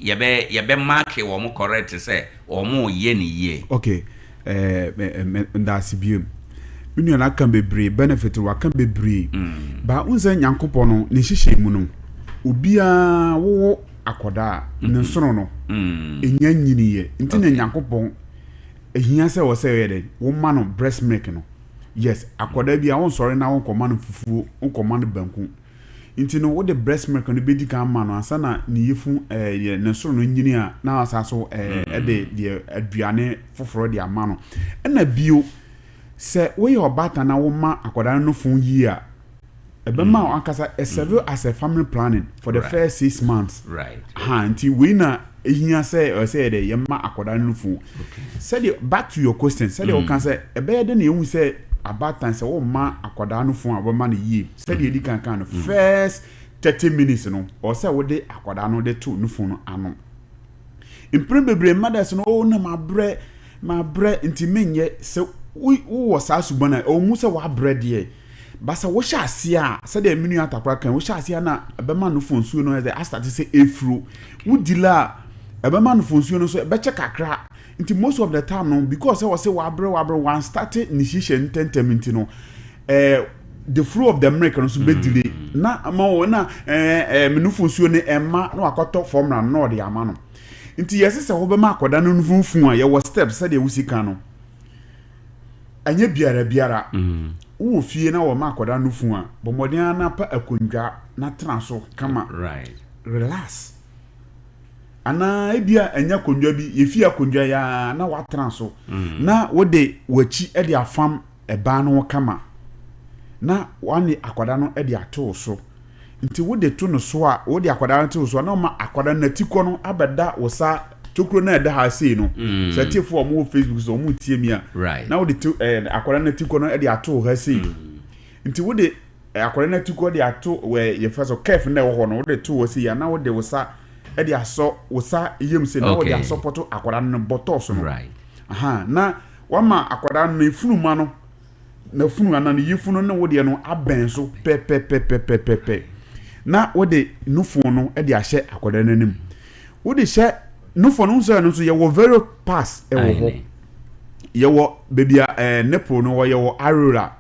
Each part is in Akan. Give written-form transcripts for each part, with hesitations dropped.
Yɛbɛ mark wɔn correct sɛ wɔn yɛ ne yie? Okay, ndaase biem. Me nua no aka bebree, benefit waka bebree. Ba n sɛ Nyankopɔn no ne nhyehyɛ mu no, obiara wowɔ akɔdaa a ne nsono no ɛnya nyiniyɛ, nti na Nyankopɔn ehia sɛ wɔ sɛ ɛyɛ dɛ woma no breast milk no. Yes, akɔdaa bi a wonsɔre na wonkɔma no fufuo, wonkɔma no banku, nti no wode breast milk no bɛdi kan ma no ansa na ne yɛfu ɛɛ ne soro no nyini a, na asa so ɛde deɛ aduane foforɔ de ama no. Ɛna bio, sɛ woyɛ ɔbaatan na woma akwadaa no fon yie a, ɛbɛma wo ankasa ɛserve as a family planning for the first 6 months. Ha nti wei na ehia sɛ ɛsɛ yɛ dɛ yɛma akwadaa no fon. Sɛdeɛ, back to your question, sɛdeɛ wɔka sɛ ɛbɛyɛ dɛ na ehu sɛ abaatan sɛ wɔma akwadaa no fon a wɔma no yie, sɛdeɛ edi kankan no, first 30 minutes no, ɔsɛ wɔde akwadaa no de to no fon no ano. Mpere bebree mothers no, oh, na ma brɛ, ma brɛ, nti menyɛ. Sɛ wowɔ saa suban a ɛwɔ mu sɛ wabrɛ deɛ, basa wohyɛ aseɛ a, sɛdeɛ me nua Atakora kan, wohyɛ aseɛ na ɛbɛma no fo nsuo no ɛsɛ astart sɛ efuro. Wodi la a, ɛbɛma no fo nsuo no so ɛbɛkyɛ kakra. Nti most of the time no, because sɛ wɔsɛ wabrɛ wabrɛ, wan start ne hyehyɛ ntɛntɛm, nti no the flow of the milk no nso bɛ delay na ama wɔn na ɛɛ ɛɛ nufu nsuo no ɛma na wakɔtɔ formula no na ɔde ama no. Nti yɛsɛ sɛ wɔbɛma akwadaa no nufu a, yɛwɔ steps sɛdeɛ wosi kan no. Ɛnyɛ biara biara. Wowɔ fie na wɔma akwadaa no nufu a, bɔ mmɔden ara na pa akonnwa na tena so kama. Relax, anaa ebia ɛnyɛ akonnwa bi, yɛfi akonnwa yaa na watena so na wode w'akyi de afam ɛban no ho kama na wane akwadaa no de ato so. Nti wode to no so a, wode akwadaa no to so a, na ɔma akwadaa no n'ati kɔ no abɛda wo sa tokuro no a ɛda ha sei no. Sɛ tiefoɔ a wɔwɔ Facebook so wɔn tie mi a, na wode to akwadaa no n'ati kɔ no de ato ha sei. Nti wode akwadaa no n'ati kɔ de ato yɛfɛ so curve no a ɛwɔ hɔ no, wode to hɔ sei a, na wode wo sa de asɔ wo sa yam sei na wode asɔpɔto akwadaa no bɔtɔɔ so no. Aha, na wama akwadaa no efunuma no, n'afunu anaa ne yefunu ne wo deɛ no abɛn so pɛpɛpɛpɛpɛpɛ, na wode nufo no de ahyɛ akwadaa no anim. Wode hyɛ nufo no nso, ɛno nso yɛwɔ very pass ɛwɔ hɔ. Yɛwɔ baabi a nipple no wɔ, yɛwɔ areola.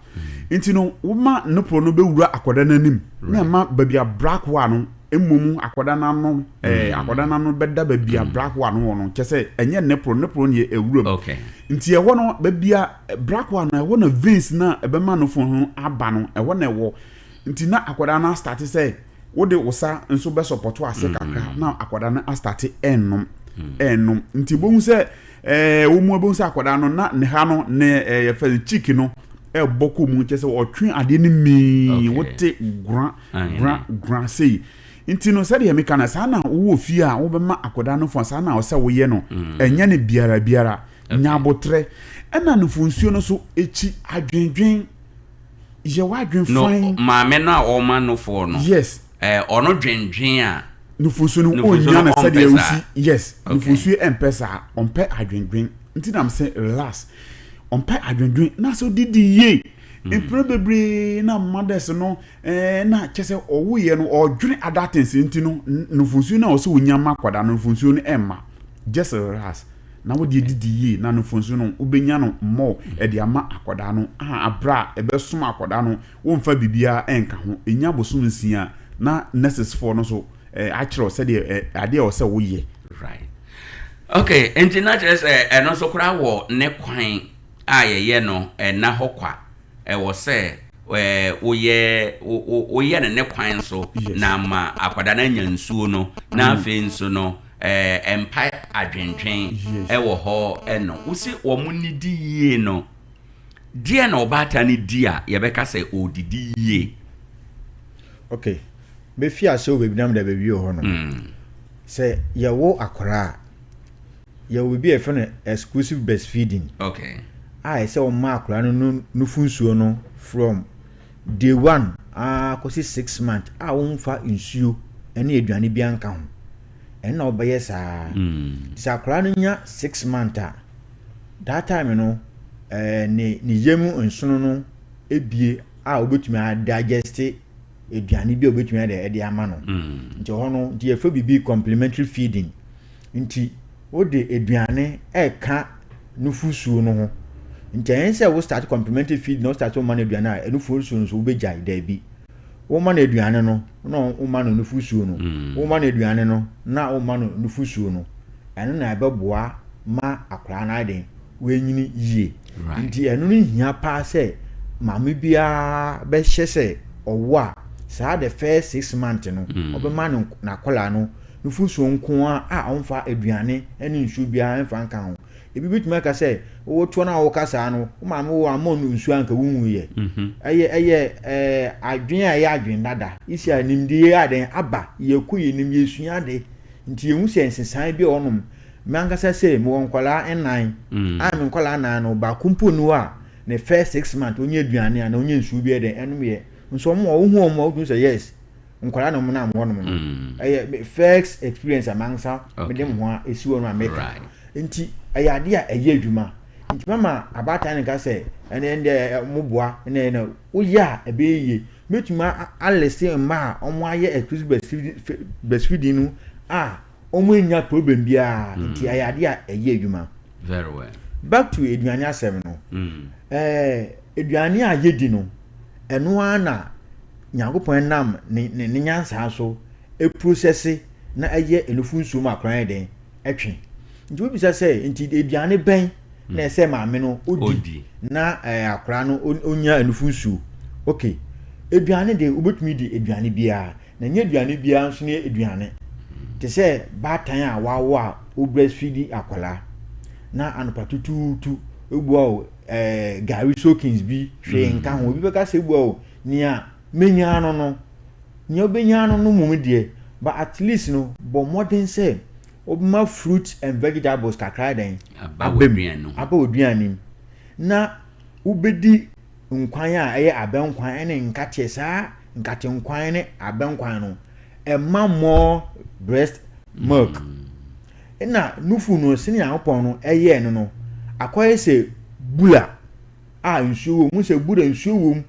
Nti no woma nipple no bɛwura akwadaa no anim na ɛma baabi a black wa no mmom akwadaa no ano akwadaa no ano bɛda baabi a black wa no wɔ no, kyɛ sɛ ɛnyɛ nipple, nipple no yɛ ewura mu. Nti ɛhɔ no, baabi a black wa no ɛhɔ na veins na ɛbɛma no fo ho aba no, ɛhɔ na ɛwɔ. Nti na akwadaa no astart sɛ wode wo sa nso bɛ support ase kakra na akwadaa no astart ɛnnom. Nti bohu sɛ wɔn mu bohu sɛ akwadaa no na ne ha no ne yɛfɛ no cheek no ɛbɔ kɔ mu, kyɛ sɛ ɔtwe adeɛ no mii. Wote gora gora gora sei. Nti no, sɛdeɛ meka no, saa na wowɔ fie a wobɛma akwadaa no fa, saa na ɔsɛ woyɛ no. Ɛnyɛ no biara biara. Nya abotrɛ, ɛna nufonsuo no so ekyi adwendwen yɛ w'adwen. No. Fan. Maame no a ɔma nofoɔ no, ɔno dwendwen a nufonsuo no nufosuo ɔnya no no ɔmpɛ sɛdeɛ saa. osi, yes. Nufonsuo ɛmpɛ saa, ɔmpɛ adwendwen. Nti nam sɛ relax, ɔmpɛ adwendwen na sɛ odidi yie. Mpere bebree na mothers no na kyɛ sɛ ɔwoyɛ no, ɔdwene other things, nti no nufonsuo no a ɔsɛ onya ma akwadaa no, nufonsuo no ɛmma. Just relax na wode didi yie na nufonsuo no wobɛnya no mmɔ ɛde ama akwadaa no a, abra a ɛbɛsom akwadaa no, womfa biribiara ɛnka ho. Ɛnya bosom 6 na nurses foɔ no so akyerɛw sɛdeɛ adeɛ a ɔsɛ woyɛ. Right, okay. Nti na kyerɛ sɛ ɛno nso koraa wɔ ne kwan a yɛyɛ no, ɛna hɔ kwa ɛwɔ sɛ woyɛ woyɛ no ne kwan so na ama akwadaa no anya nsuo no, na afei nso no ɛmpa adwendwen. Ɛwɔ hɔ ɛno wosi wɔn nidi yie no deɛ, na ɔbaatan no di a, yɛbɛka sɛ ɔdidi yie? Okay, bɛfi ase wɔ baabi nam da baabi wɔ hɔ no. Sɛ yɛwo akwaraa a, yɛwɔ biribi a yɛfrɛ no exclusive breastfeeding a ɛsɛ wɔma akwaraa no nufu nsuo no from day one aa kɔsi 6 months a wɔmfa nsuo ne aduane bi anka ho. Ɛno na wɔbɛyɛ saa. Sɛ akwaraa no nya 6 months a, that time no ne yam nsono no ebie a wobɛtumi adigest aduane bi a wobɛtumi ɛde ama no. Nti hɔ no nti yɛfrɛ biribi complementary feeding. Nti wode aduane ɛka nufusuo no ho. Nti ɛnyɛ sɛ wo start complementary feed na wo start woma no aduane a, nufusuo no nso wobɛgyae. Daabi. Woma no aduane no na woma no nufusuo no. Woma no aduane no na woma no nufusuo no. Ɛno na ɛbɛboa ma akwadaa no ayɛ den, wanyini yie. Nti ɛno no hia paa sɛ maame biara bɛhyɛ sɛ ɔwo a, saa the first 6 months no, ɔbɛma no n'akwadaa no nufusuo nko ara a ɔmfa aduane ne nsuo biara mfa nka ho. Ebi bɛtumi aka sɛ wowɔ toɔ no a woka saa no, wo maame wo ama no nsuo anka wonwuyɛ. Ɛyɛ adwene a ɛyɛ adwene dada. Isi a nimdeɛ aden aba, yɛkɔ yɛnim, yɛsua ade. Nti yɛhu sɛ nsesan bi a wɔnom. Me ankasa sɛ mewɔ nkwadaa nnan a, me nkwadaa nnan no, baako mpo ni hɔ a ne first 6 months onye aduane a na onye nsuo bi ɛdɛn ɛnom yɛ. Nso ɔmo a wohu ɔmo a, wotumi sɛ yes, nkwadaa na ɔmo nam hɔnom no. Ɛyɛ me first experience a mankasa mede me ho a esi hɔ no a meka. Nti ɛyɛ ade a ɛyɛ adwuma. Nti mama abaatan no nka sɛ ɛnɛ ɛnɛ ɔmo boa ɛnɛ ɛnɛ woyɛ a ɛbɛyɛ yie. Mɛtumi alist mmaa a ɔmo ayɛ exclusive breastfeeding no a ɔmo anya problem biara. Nti ɛyɛ ade a ɛyɛ adwuma. Very well. Back to aduane asɛm no. Aduane a yɛdi no, ɛno ara na Nyankopɔn nam ne nyansaa so eprocess na ɛyɛ enufu nsuo mu akora yɛ den ɛtwe. Nti wobisa sɛ, nti aduane bɛn na ɛsɛ maame no odi na akora no onya enufu nsuo? Okay, aduane de, wobɛtumi di aduane biara, na nyɛ aduane biara nso ne aduane. Te sɛ baatan a wawo a wo breastfeed akwadaa na anɔpa tutuutu ebua o gari soakings bi, hwee nka ho. Obi bɛka sɛ ebua o, nea menya no, nea wobɛnya no no mom deɛ, but at least no, bɔ mmɔden sɛ wobɛma fruit and vegetables kakra dɛn aba w'aduane no. Aba w'aduane mu, na wobɛdi nkwan a ɛyɛ abɛnkwan ne nkateɛ. Saa nkate nkwan ne abɛnkwan no ɛma more breast milk. Ɛna nufu no, sɛnea Nyankopɔn no ɛyɛɛ no, akɔyɛ sɛ bula a nsuo wɔ mu. Sɛ bula nsuo wɔ mu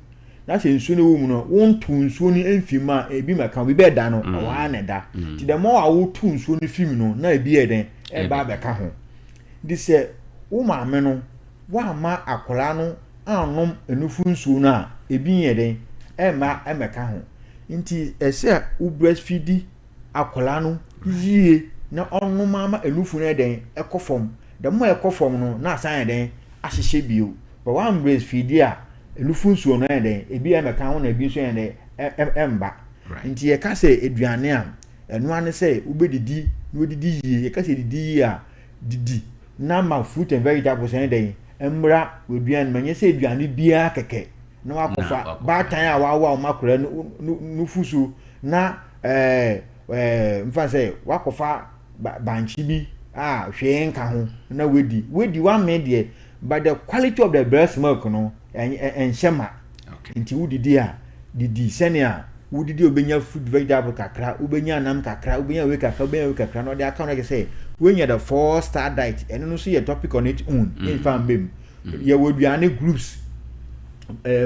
na sɛ nsuo no wɔ mu no, wonto nsuo no mfi mu a, ebi mɛka obi bɛɛ da no ɛwɔ ha na ɛda. Nti the more a woto nsuo no fi mu no, na ebi yɛ dɛn ɛba abɛka ho. Nti sɛ wo maame no woamma akwadaa no anom enufu nsuo no a, ebi yɛ dɛn ɛmma ɛmɛka ho. Nti ɛsɛ wo breastfeed akwadaa no yie na ɔnom ama enufu no yɛ dɛn ɛkɔ fam. The more ɛkɔ fam no, na asan yɛ dɛn ahyehyɛ bio. But one breastfeed a, enufu nsuo no yɛ dɛn ebi ɛmɛka ho na ebi nso yɛ dɛn ɛmba. Nti yɛka sɛ aduane a, ɛno ano sɛ wobɛdidi na wodidi yie. Yɛka sɛ didi yie a, didi na ma fruit and vegetables yɛ dɛn mmra w'aduane mu. Ɛnyɛ sɛ aduane biara kɛkɛ na wakɔfa. Baatan a wawo a wɔn akwadaa no nufu so na ɛɛ ɛɛ nfa sɛ wakɔfa bankye bi a hwee nka ho na wadi wame deɛ, but the quality of the breast milk no ɛnhyɛ ma. Nti wodidi a, didi sɛnea wodidi a wobɛnya fruit, vegetable kakra, wobɛnya nam kakra, wobɛnya wei kakra, wobɛnya wei kakra na ɔde aka no kyerɛ sɛ woanya the four star diet. Ɛno no nso yɛ topic on its own. Ɛmfa mbɛ mu. Yɛwɔ aduane groups,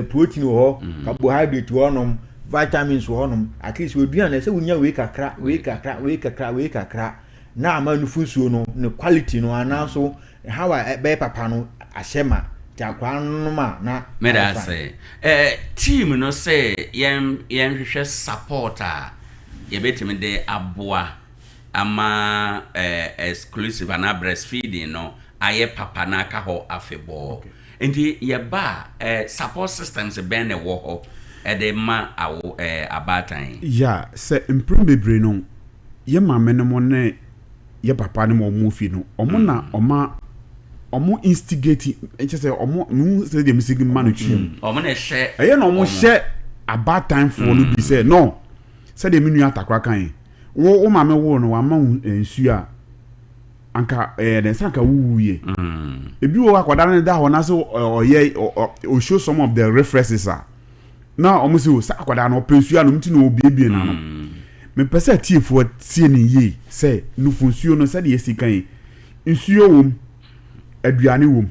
protein wɔ hɔ, carbohydrate wɔ hɔnom, vitamins wɔ hɔnom. At least wɔ ɛsɛ wonya wei kakra, wei kakra, wei kakra, wei kakra na ama nufu nsuo no ne quality no anaaso how a ɛbɛyɛ papa no ahyɛ ma nti akwaraa no nom a na meda ase. Team no sɛ yɛn yɛnhwehwɛ support a yɛbɛtumi de aboa ama exclusive anaa breastfeeding no ayɛ papa na aka hɔ afebɔɔ. Nti yɛba a, support systems bɛn na ɛwɔ hɔ ɛde ma awo abaatan? Ya sɛ mpere bebree no, yɛ maame no mo ne yɛ papa no mo ɔmo fi no, ɔmo na ɔma ɔmo instigate, nkyɛ sɛ ɔmo mu sɛ deɛ mesi ma no twi mu. Ɔmo na ɛhyɛ. Ɛyɛ na ɔmo hyɛ abaatanfoɔ no bi sɛ no, sɛdeɛ me nua Atakora kan yi, wo maame wo no wama wo nsuo a, anka ɛyɛ dɛ sɛ anka wuwu yɛ. Ebi wɔ hɔ, akwadaa no da hɔ na sɛ ɔyɛ ɔ show some of the reflexes a, na ɔmo sɛ o sɛ akwadaa no ɔpɛ nsuo anom, ti na ɔbiebie n'ano. Mepɛ sɛ atiefoɔ tie ne yie sɛ nufu nsuo no, sɛdeɛ esi kan yi, nsuo wɔ mu, aduane wɔ mu.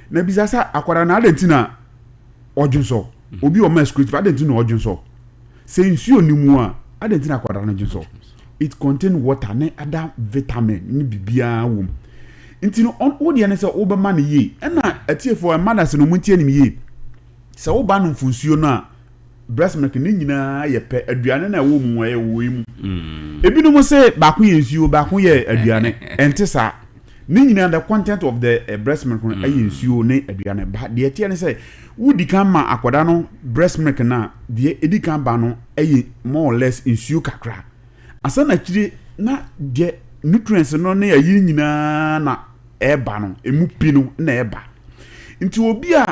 Na bisa sɛ akwadaa no adan ti na ɔdwonsɔ. Obi ɔma exclusive, adan ti na ɔdwonsɔ? Sɛ nsuo ni mu a, adan ti na akwadaa no dwonsɔ? It contain water ne other vitamin ne biribiara wɔ mu. Nti no, wo deɛ ne sɛ wobɛma no yie. Ɛna atiefoɔ, mothers no, montie nim yie. Sɛ woba no mfunsuo no a, breast milk ne nyinaa yɛ pɛ. Aduane na ɛwɔ mu, ɛyɛ wɔ mu. Ebinom sɛ baako yɛ nsuo, baako yɛ aduane. Ɛnte saa. Ne nyinaa, the content of the breast milk no ɛyɛ nsuo ne aduane. Ba deɛ ɛteɛ ne sɛ wodi kan ma akwadaa no breast milk no a, deɛ edi kan ba no ɛyɛ more or less nsuo kakra. Asa na akyire na deɛ nutrients no ne ayi nyinaa na ɛɛba no, emu pi no na ɛɛba. Nti obi a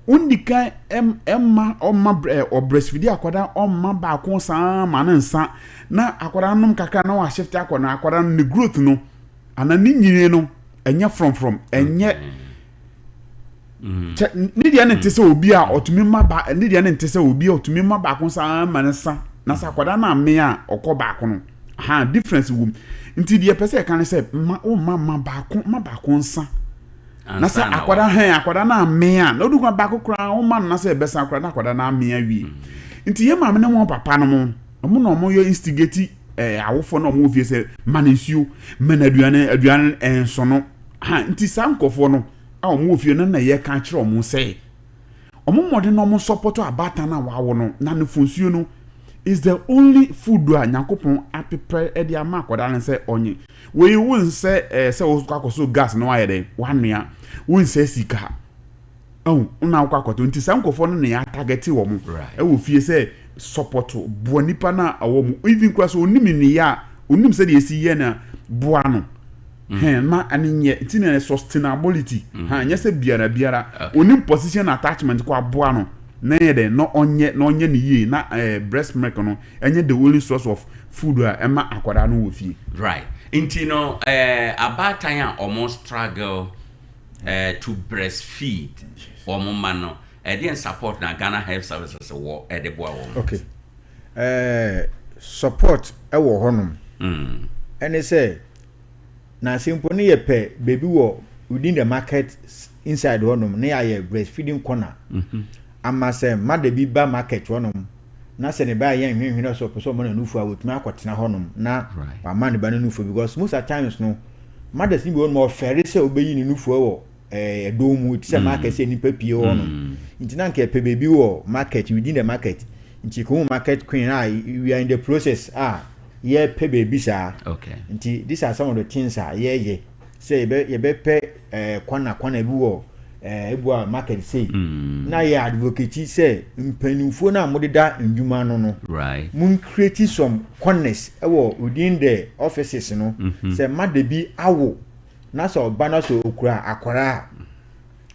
ondi kan ɛma ɔma ɔbreastfeed akwadaa, ɔma baako saa ma ne nsa na akwadaa nom kakra na washift akɔ na akwadaa no ne growth no ana ne nyini no ɛnyɛ frɔmfrɔm, ɛnyɛ kyɛ. Ne deɛ ne nte sɛ obi a ɔtumi ma ba, ne deɛ ne nte sɛ obi a ɔtumi ma baako saa ma ne sa na sɛ akwadaa no ame a ɔkɔ baako no ha, difference wɔ mu. Nti deɛ pɛ sɛ ɛka ne sɛ ma ɔma ma baako, ma baako nsa na sɛ akwadaa hɛn akwadaa no ame a na ɔde kwan baako koraa ɔma no na sɛ ɛbɛsa koraa na akwadaa no ame awie. Nti yɛ maame ne wɔn papa no mo, ɔmo na ɔmo yɛ instigate awofoɔ na ɔmo wɔ fie sɛ ma ne nsuo, ma no aduane, aduane ɛnso no ha. Nti saa nkɔfoɔ no a ɔmo wɔ fie no na yɛ ka kyerɛ ɔmo sɛ ɔmo mmɔden na ɔmo support abaatan na wawo no na ne nsuo no is the only food a Nyankopɔn apepɛ ɛde ama akwadaa no sɛ ɔnye. Wei wo nsɛ sɛ wokɔ akɔso gas na wayɛ dɛ wanoa, wo nsɛ sika ɛho na wokɔ akɔtɔ. Nti saa nkɔfoɔ no na yɛ atarget wɔn ɛwɔ fie sɛ support, boa nipa na ɛwɔ mu, even kura so onim ne yɛ a onim sɛ deɛ esi yɛ na boa no hɛn ma ɛne nyɛ. Nti na sustainability ha nyɛ sɛ biara biara onim position attachment kɔ aboa no na yɛ dɛ na ɔnyɛ na ɔnyɛ ne yie na breast milk no ɛnyɛ the only source of food a ɛma akwadaa no wɔ fie. Right, nti no abaatan a ɔmo struggle to breastfeed ɔmo ma no, ɛdeɛn support na Ghana Health Services wɔ ɛde boa wɔn? Okay, support ɛwɔ hɔnom. Ɛne sɛ na mpo ne yɛ pɛ beebi wɔ within the market inside hɔnom ne yɛayɛ breastfeeding corner ama sɛ mother bi ba market hɔnom na sɛ ne ba yɛ nhwehwɛ sɛ ɔpɛ sɛ ɔma no nufu a, wɔtumi akɔtena hɔnom na wama ne ba no nufu, because most of times no, mothers ni bi hɔnom ɔfɛre sɛ ɔbɛyi ne nufu wɔ ɛdɔm mu ti sɛ market sɛ nipa pie hɔnom. Nti na nka ɛpɛ beebi wɔ market, within the market. Nti kò market queen a, we are in the process a yɛpɛ beebi saa. Nti these are some of the things a yɛyɛ sɛ yɛbɛ yɛbɛpɛ kwana kwana bi wɔ ebu a market sei na yɛ advocate sɛ mpanimfoɔ no a wɔdeda ndwuma no mo create some corners ɛwɔ within the offices no sɛ mother bi awo na sɛ ɔba na sɛ okura akwaraa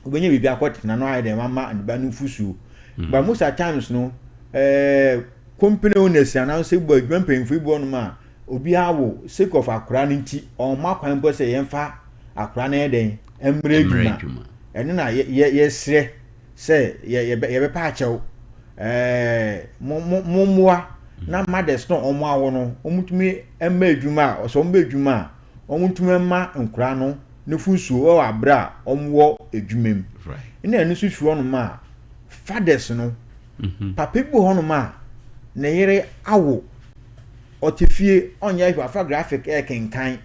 a, obɛnya biribi akɔtena no ayɛ dɛ mama ne ba no fusuo. But most of times no, company owners anaasɛ bu adwuma mpanyinfoɔ bi wɔ nom a obi awo, sake of akwaraa no nti ɔmo akwan mpo sɛ yɛmfa akwaraa no yɛ dɛn mmerɛ adwuma. Ɛno na yɛ yɛ yɛsrɛ sɛ yɛ yɛbɛ yɛbɛpa akyɛw, mo mo mo mmoa na mothers no ɔmo awo no, ɔmo tumi mma adwuma a, ɔsɛ ɔmo bɛ adwuma a, ɔmo tumi mma nkwaraa no ne fusuo ɛwɔ abere a ɔmo wɔ adwuma mu. Ɛna ɛno nso fi hɔnom a, fathers no, papa bi wɔ hɔnom a ne yere awo, ɔte fie, ɔnyɛ hwɛ, afa Graphic ɛɛkenkan.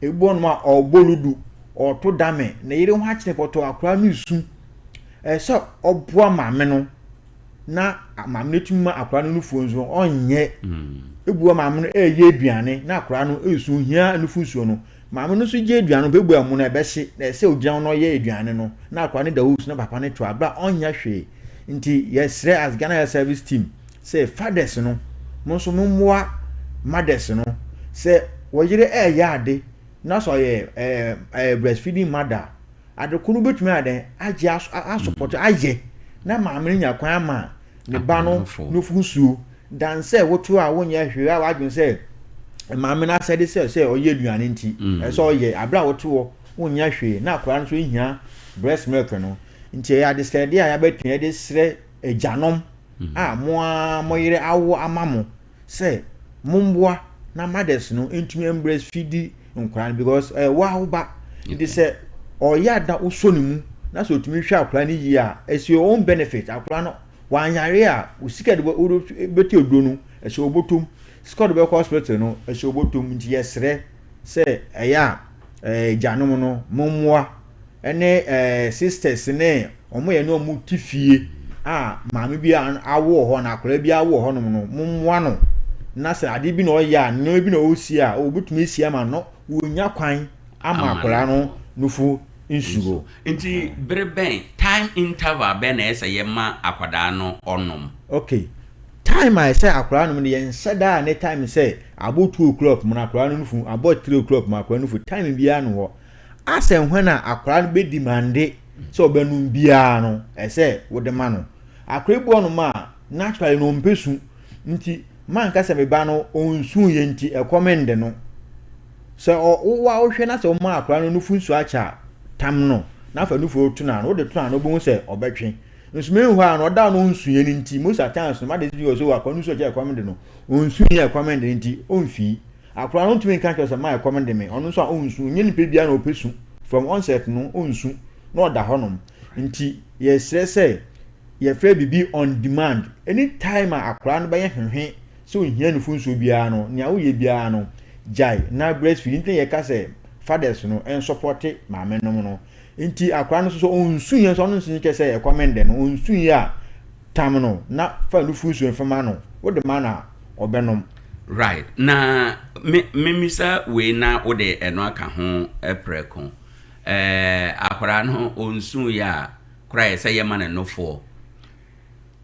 Ebi wɔ hɔnom a ɔrebɔ ludo, ɔreto dame, ne yere ho akyene pɔtɔ, akwaraa no esu, ɛsɛ ɔboa maame no na maame no tumi ma akwaraa no nufuo nso ɔnyɛ. Ebi wɔ maame no ɛɛyɛ aduane na akwaraa no esu hia nufusuo no, maame no nso gye aduane no bebu ɛmo no ɛbɛhye na ɛsɛ ogyina hɔ na ɔyɛ aduane no na akwaraa no da hɔ su na papa no to abira ɔnyɛ hwee. Nti yɛsrɛ as Ghana Health Service team sɛ fathers no, mo nso mo mmoa mothers no sɛ wɔyere ɛɛyɛ ade na sɛ ɔyɛ ɛɛ ɛɛ breastfeeding mother, ade ko no betumi adan agye asupport ayɛ na maame no nya kwan ama ne ba no nufu nsuo dan sɛ woto a wonyɛ hwee a wadwene sɛ maame no asɛde sɛ ɔyɛ aduane nti ɛsɛ ɔyɛ abere a woto hɔ wonyɛ hwee na akwaraa no nso hia breast milk no. Nti ɛyɛ adesrɛdeɛ a yɛabɛtumi yɛde srɛ agyanom a mo a mo yere awo ama mo sɛ momboa na mothers no ntumi breastfeed nkwaraa no, because ɛyɛ wo awo ba. Nti sɛ ɔyɛ ada wosɔ ne mu na sɛ otumi hwɛ akwaraa no yie a, ɛsɛ your own benefit. Akwaraa no wanyare a, osika de bɛte oduro no ɛhyɛ obotom. Sika a ɔde bɛkɔ hospital no, ɛhyɛ wo bɔtɔ mu nti yɛsrɛ sɛ ɛyɛ a ɛɛ gyanom no mommoa ɛne ɛɛ sisters ne wɔn yɛ ne wɔn te fie a maame bi awo wɔ hɔ na akwadaa bi awo wɔ hɔnom no mommoa no na sɛ adeɛ bi na ɔyɛ a nneɛma bi na ɔresi a ɔbɛtumi asi ama no wɔnya kwan ama akwadaa no nufu nsuo. Nti bere bɛn, time interval bɛn na ɛyɛ sɛ yɛma akwadaa no ɔnom? Okay, time a ɛsɛ akwadaa nom no yɛnhyɛ da a ne time sɛ abɔ 2 o'clock mu na akwadaa no nufu, abɔ 3 o'clock mu akwadaa no nufu, time biara no hɔ. Asɛ hwɛn a akwadaa no bɛ demand sɛ ɔbɛnum biara no, ɛsɛ wode ma no. Akwadaa bi wɔ nom a naturally no ɔmpɛ su, nti manka sɛ me ba no ɔnsu yɛ nti ɛkɔm nde no. Sɛ ɔ wo a wohwɛ na sɛ woma akwadaa no nufu nsuo akyɛ a, tam no na afa nufu to n'ano, wode to n'ano wobɛhu sɛ ɔbɛtwe. Nso meanwhile no ɔda no ɔnsuiɛ no nti, most of the times no mother bi wɔ sɛ akwadaa no nsuo akyɛ ɛkɔm de no, ɔnsuiɛ ɛkɔm de no nti ɔmfii. Akwadaa no ntumi nka kyerɛ sɛ ma ɛkɔm de me, ɔno nso a ɔnsu, nyɛ nipa biara na ɔpɛ su. From onset no ɔnsu na ɔda hɔnom. Nti yɛsrɛ sɛ yɛfrɛ biribi on demand. Anytime a akwadaa no bɛyɛ hwehwe sɛ ohia nufu nsuo biara no, nea woyɛ biara no gyae na breastfeed. Nti na yɛka sɛ fathers no nsupport maame nom no. Nti akwadaa no nso so ɔnsu yɛ nso ɔno nso kyerɛ sɛ ɛkɔm de no, ɔnsu yɛ a tam no na fa nufu nsuo no ma no, wode ma no a ɔbɛnom. Right, na me memisa wei na wode ɛno aka ho prɛko. Akwadaa no ɔnsu yɛ a koraa yɛ sɛ yɛma no nofoɔ.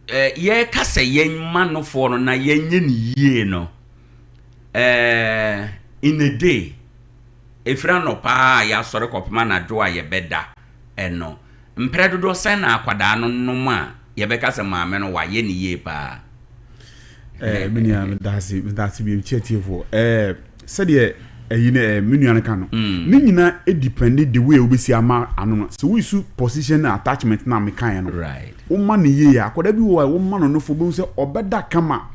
Yɛka sɛ yɛma nofoɔ no na yɛnyɛ no yie no, in a day, ɛfiri anɔpa a yɛasɔre kɔpem anadwo a yɛbɛda ɛno, mprɛ dodoɔ sɛn na akwadaa no nom a yɛbɛka sɛ maame no wayɛ ne yie paa? Me nua, medase medase bi nkyɛ tiefoɔ. Sɛdeɛ ɛyi no me nua no ka no, ne nyinaa depend the way wobɛsi ama ano no. Sɛ woyi position na attachment na mekaeɛ no, woma no yie a, akwadaa bi wɔ a woma no nofo, wobɛhu sɛ ɔbɛda kama.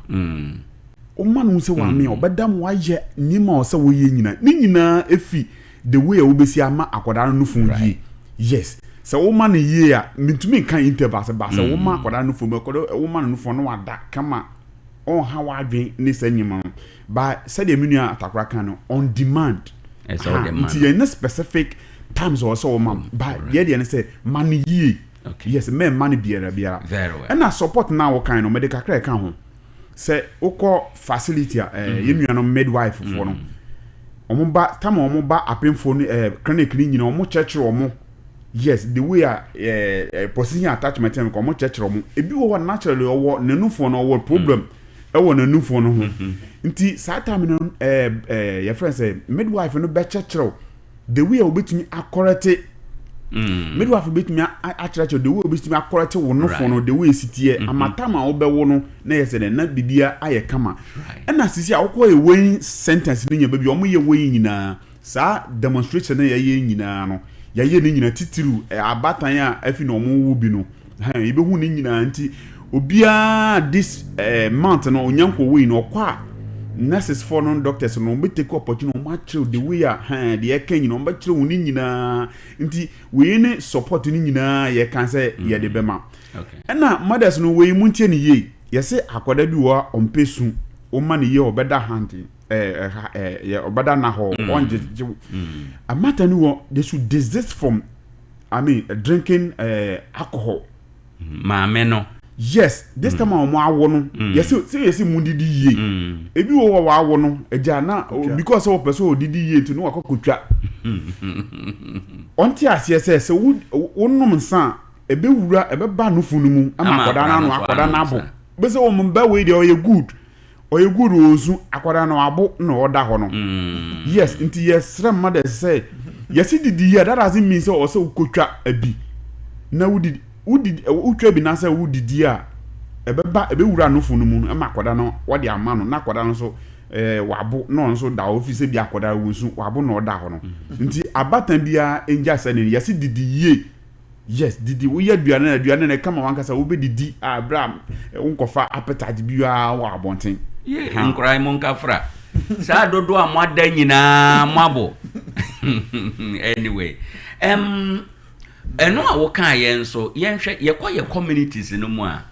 Woma no sɛ wame a, ɔbɛda ma wayɛ nneɛma a ɔsɛ woyɛ nyinaa. Ne nyinaa efi the way a wobɛsi ama akwadaa no nofo yie. Yes, sɛ woma no yie a, mentumi nka intervals ba sɛ woma akwadaa no nofo, akwadaa woma no nofo no wada kama, ɔnha w'adwen ne sɛ nneɛma no ba. Sɛdeɛ me nua Atakora ka no, on demand. Nti yɛn ne specific times ɔwɔ sɛ wɔma ba deɛ deɛ no sɛ ma no yie. Yes, mɛmma no biara biara. Ɛna support na wɔkan no, mɛde kakra ɛka ho sɛ wokɔ facility a yɛn nuanom midwife foɔ no, wɔn ba tam a wɔn ba apemfoɔ no clinic no nyinaa, wɔn kyerɛkyerɛ wɔn. Yes, the way a position attachment no, wɔn kyerɛkyerɛ wɔn. Ebi wɔ hɔ, naturally ɔwɔ n'anufoɔ no, ɔwɔ problem ɛwɔ n'anufoɔ no ho, nti saa time no ɛɛ ɛɛ yɛfrɛ sɛ midwife no bɛkyerɛkyerɛw the way a wobɛtumi acorrect. Midwife bɛtumi akyerɛkyerɛ the way wobɛtumi acorrect wo nofo no, the way esi teɛ, ama time a wobɛwo no na yɛ sɛ dɛ na biribiara ayɛ kama. Ɛna sisi a wokɔ yɛ weighing centers no nya baabi a wɔyɛ weighing nyinaa, saa demonstration no yɛyɛ nyinaa no, yɛyɛ ne nyinaa titiriw abatan a afi na wɔn wo bi no hɛn yɛbɛhu ne nyinaa. Nti obiara this month no onyanko weighing no, ɔkɔ a, nurses foɔ no, doctors no, wɔn bɛ take opportunity, wɔn akyerɛw the way a hɛn deɛ ɛka nyinaa, wɔn bɛkyerɛw ne nyinaa. Nti wei ne support ne nyinaa yɛka sɛ yɛde bɛma. Ɛna mothers no, wei mu ntie ne yie. Yɛsɛ akwadaa bi wɔ a ɔmpɛ su, wɔma ne yie, ɔbɛda hante ɛɛ ɛha ɛɛ yɛ ɔbɛda na hɔ ɔngyegye amata no wɔ. They should desist from, I mean, drinking alcohol. Maame no. Yes, this time a wɔn awo no, yɛsɛ sɛ yɛsɛ mu didi yie. Ebi wɔ hɔ wɔawo no agya na because sɛ wɔpɛ sɛ ɔdidi yie nti no wakɔ kotwa. Ɔnte aseɛ sɛ sɛ wo wonom nsa a, ɛbɛwura ɛbɛba nufu no mu ama akwadaa no ano akwadaa no abo bɛsɛ wɔn ba wei deɛ ɔyɛ good, ɔyɛ good wɔ nsu, akwadaa no abo na ɔda hɔ no. Yes, nti yɛsrɛ mma dɛ sɛ yɛsi didi yie, that doesn't mean sɛ ɔsɛ wokotwa abi na wodidi wodidi wotwa bi na sɛ wodidi a, ɛbɛba ɛbɛwura nufu no mu no ɛma akwadaa no wɔde ama no na akwadaa no nso wabo na ɔno nso da hɔ fi sɛ bi akwadaa wɔ nsu wabo na ɔda hɔ no. Nti abatan biara ngya sɛ ne yɛsi didi yie. Yes, didi, woyɛ aduane na aduane na ɛkama wankasa wobɛdidi a berɛ a wonkɔfa appetite biara wɔ abɔnten. Ye nkora yi mo nkafra saa dodoɔ a moada nyinaa moabo. Anyway, ɛno a wokaa yɛn nso, yɛnhwɛ yɛkɔ yɛ communities no mu a.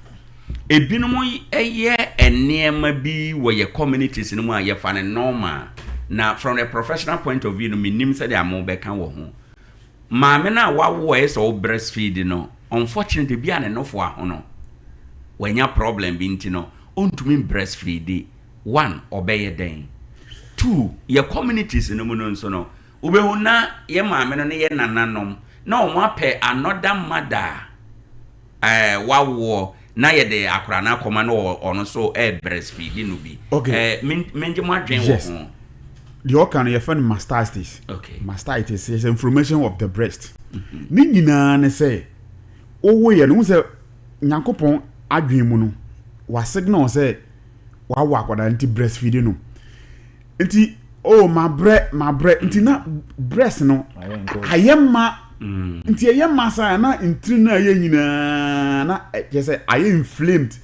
Ebinom yɛ nneɛma bi wɔ yɛ communities no mu a yɛfa no normal, na from the professional point of view no, mennim sɛdeɛ mobɛka wɔ ho. Maame no a wawo a ɛyɛ sɛ wo breastfeed no, unfortunately bi a ne nofo ahono, wanya problem bi nti no, ɔntumi breastfeed. One, ɔbɛyɛ dɛn? Two, yɛ communities no mu no nso no, wobɛhu na yɛ maame no ne yɛ nananom na wɔn apɛ another mother wawoɔ na yɛde akora no akɔma no, ɔno nso breastfeed no bi. Mengye mo adwen wɔ ho. Deɛ ɔka no, yɛfrɛ no mastitis. Mastitis is inflammation of the breast. Ne nyinaa ne sɛ wowo yɛ no, wo sɛ Nyankopɔn adwen mu no, wa signal sɛ wawo akwadaa nti breastfeed no. Nti oh, mabrɛ, mabrɛ, nti na breast no ayɛ ma. Nti ɛyɛ ma saa na ntiri no a ɛyɛ nyinaa na kyerɛ sɛ ayɛ inflamed,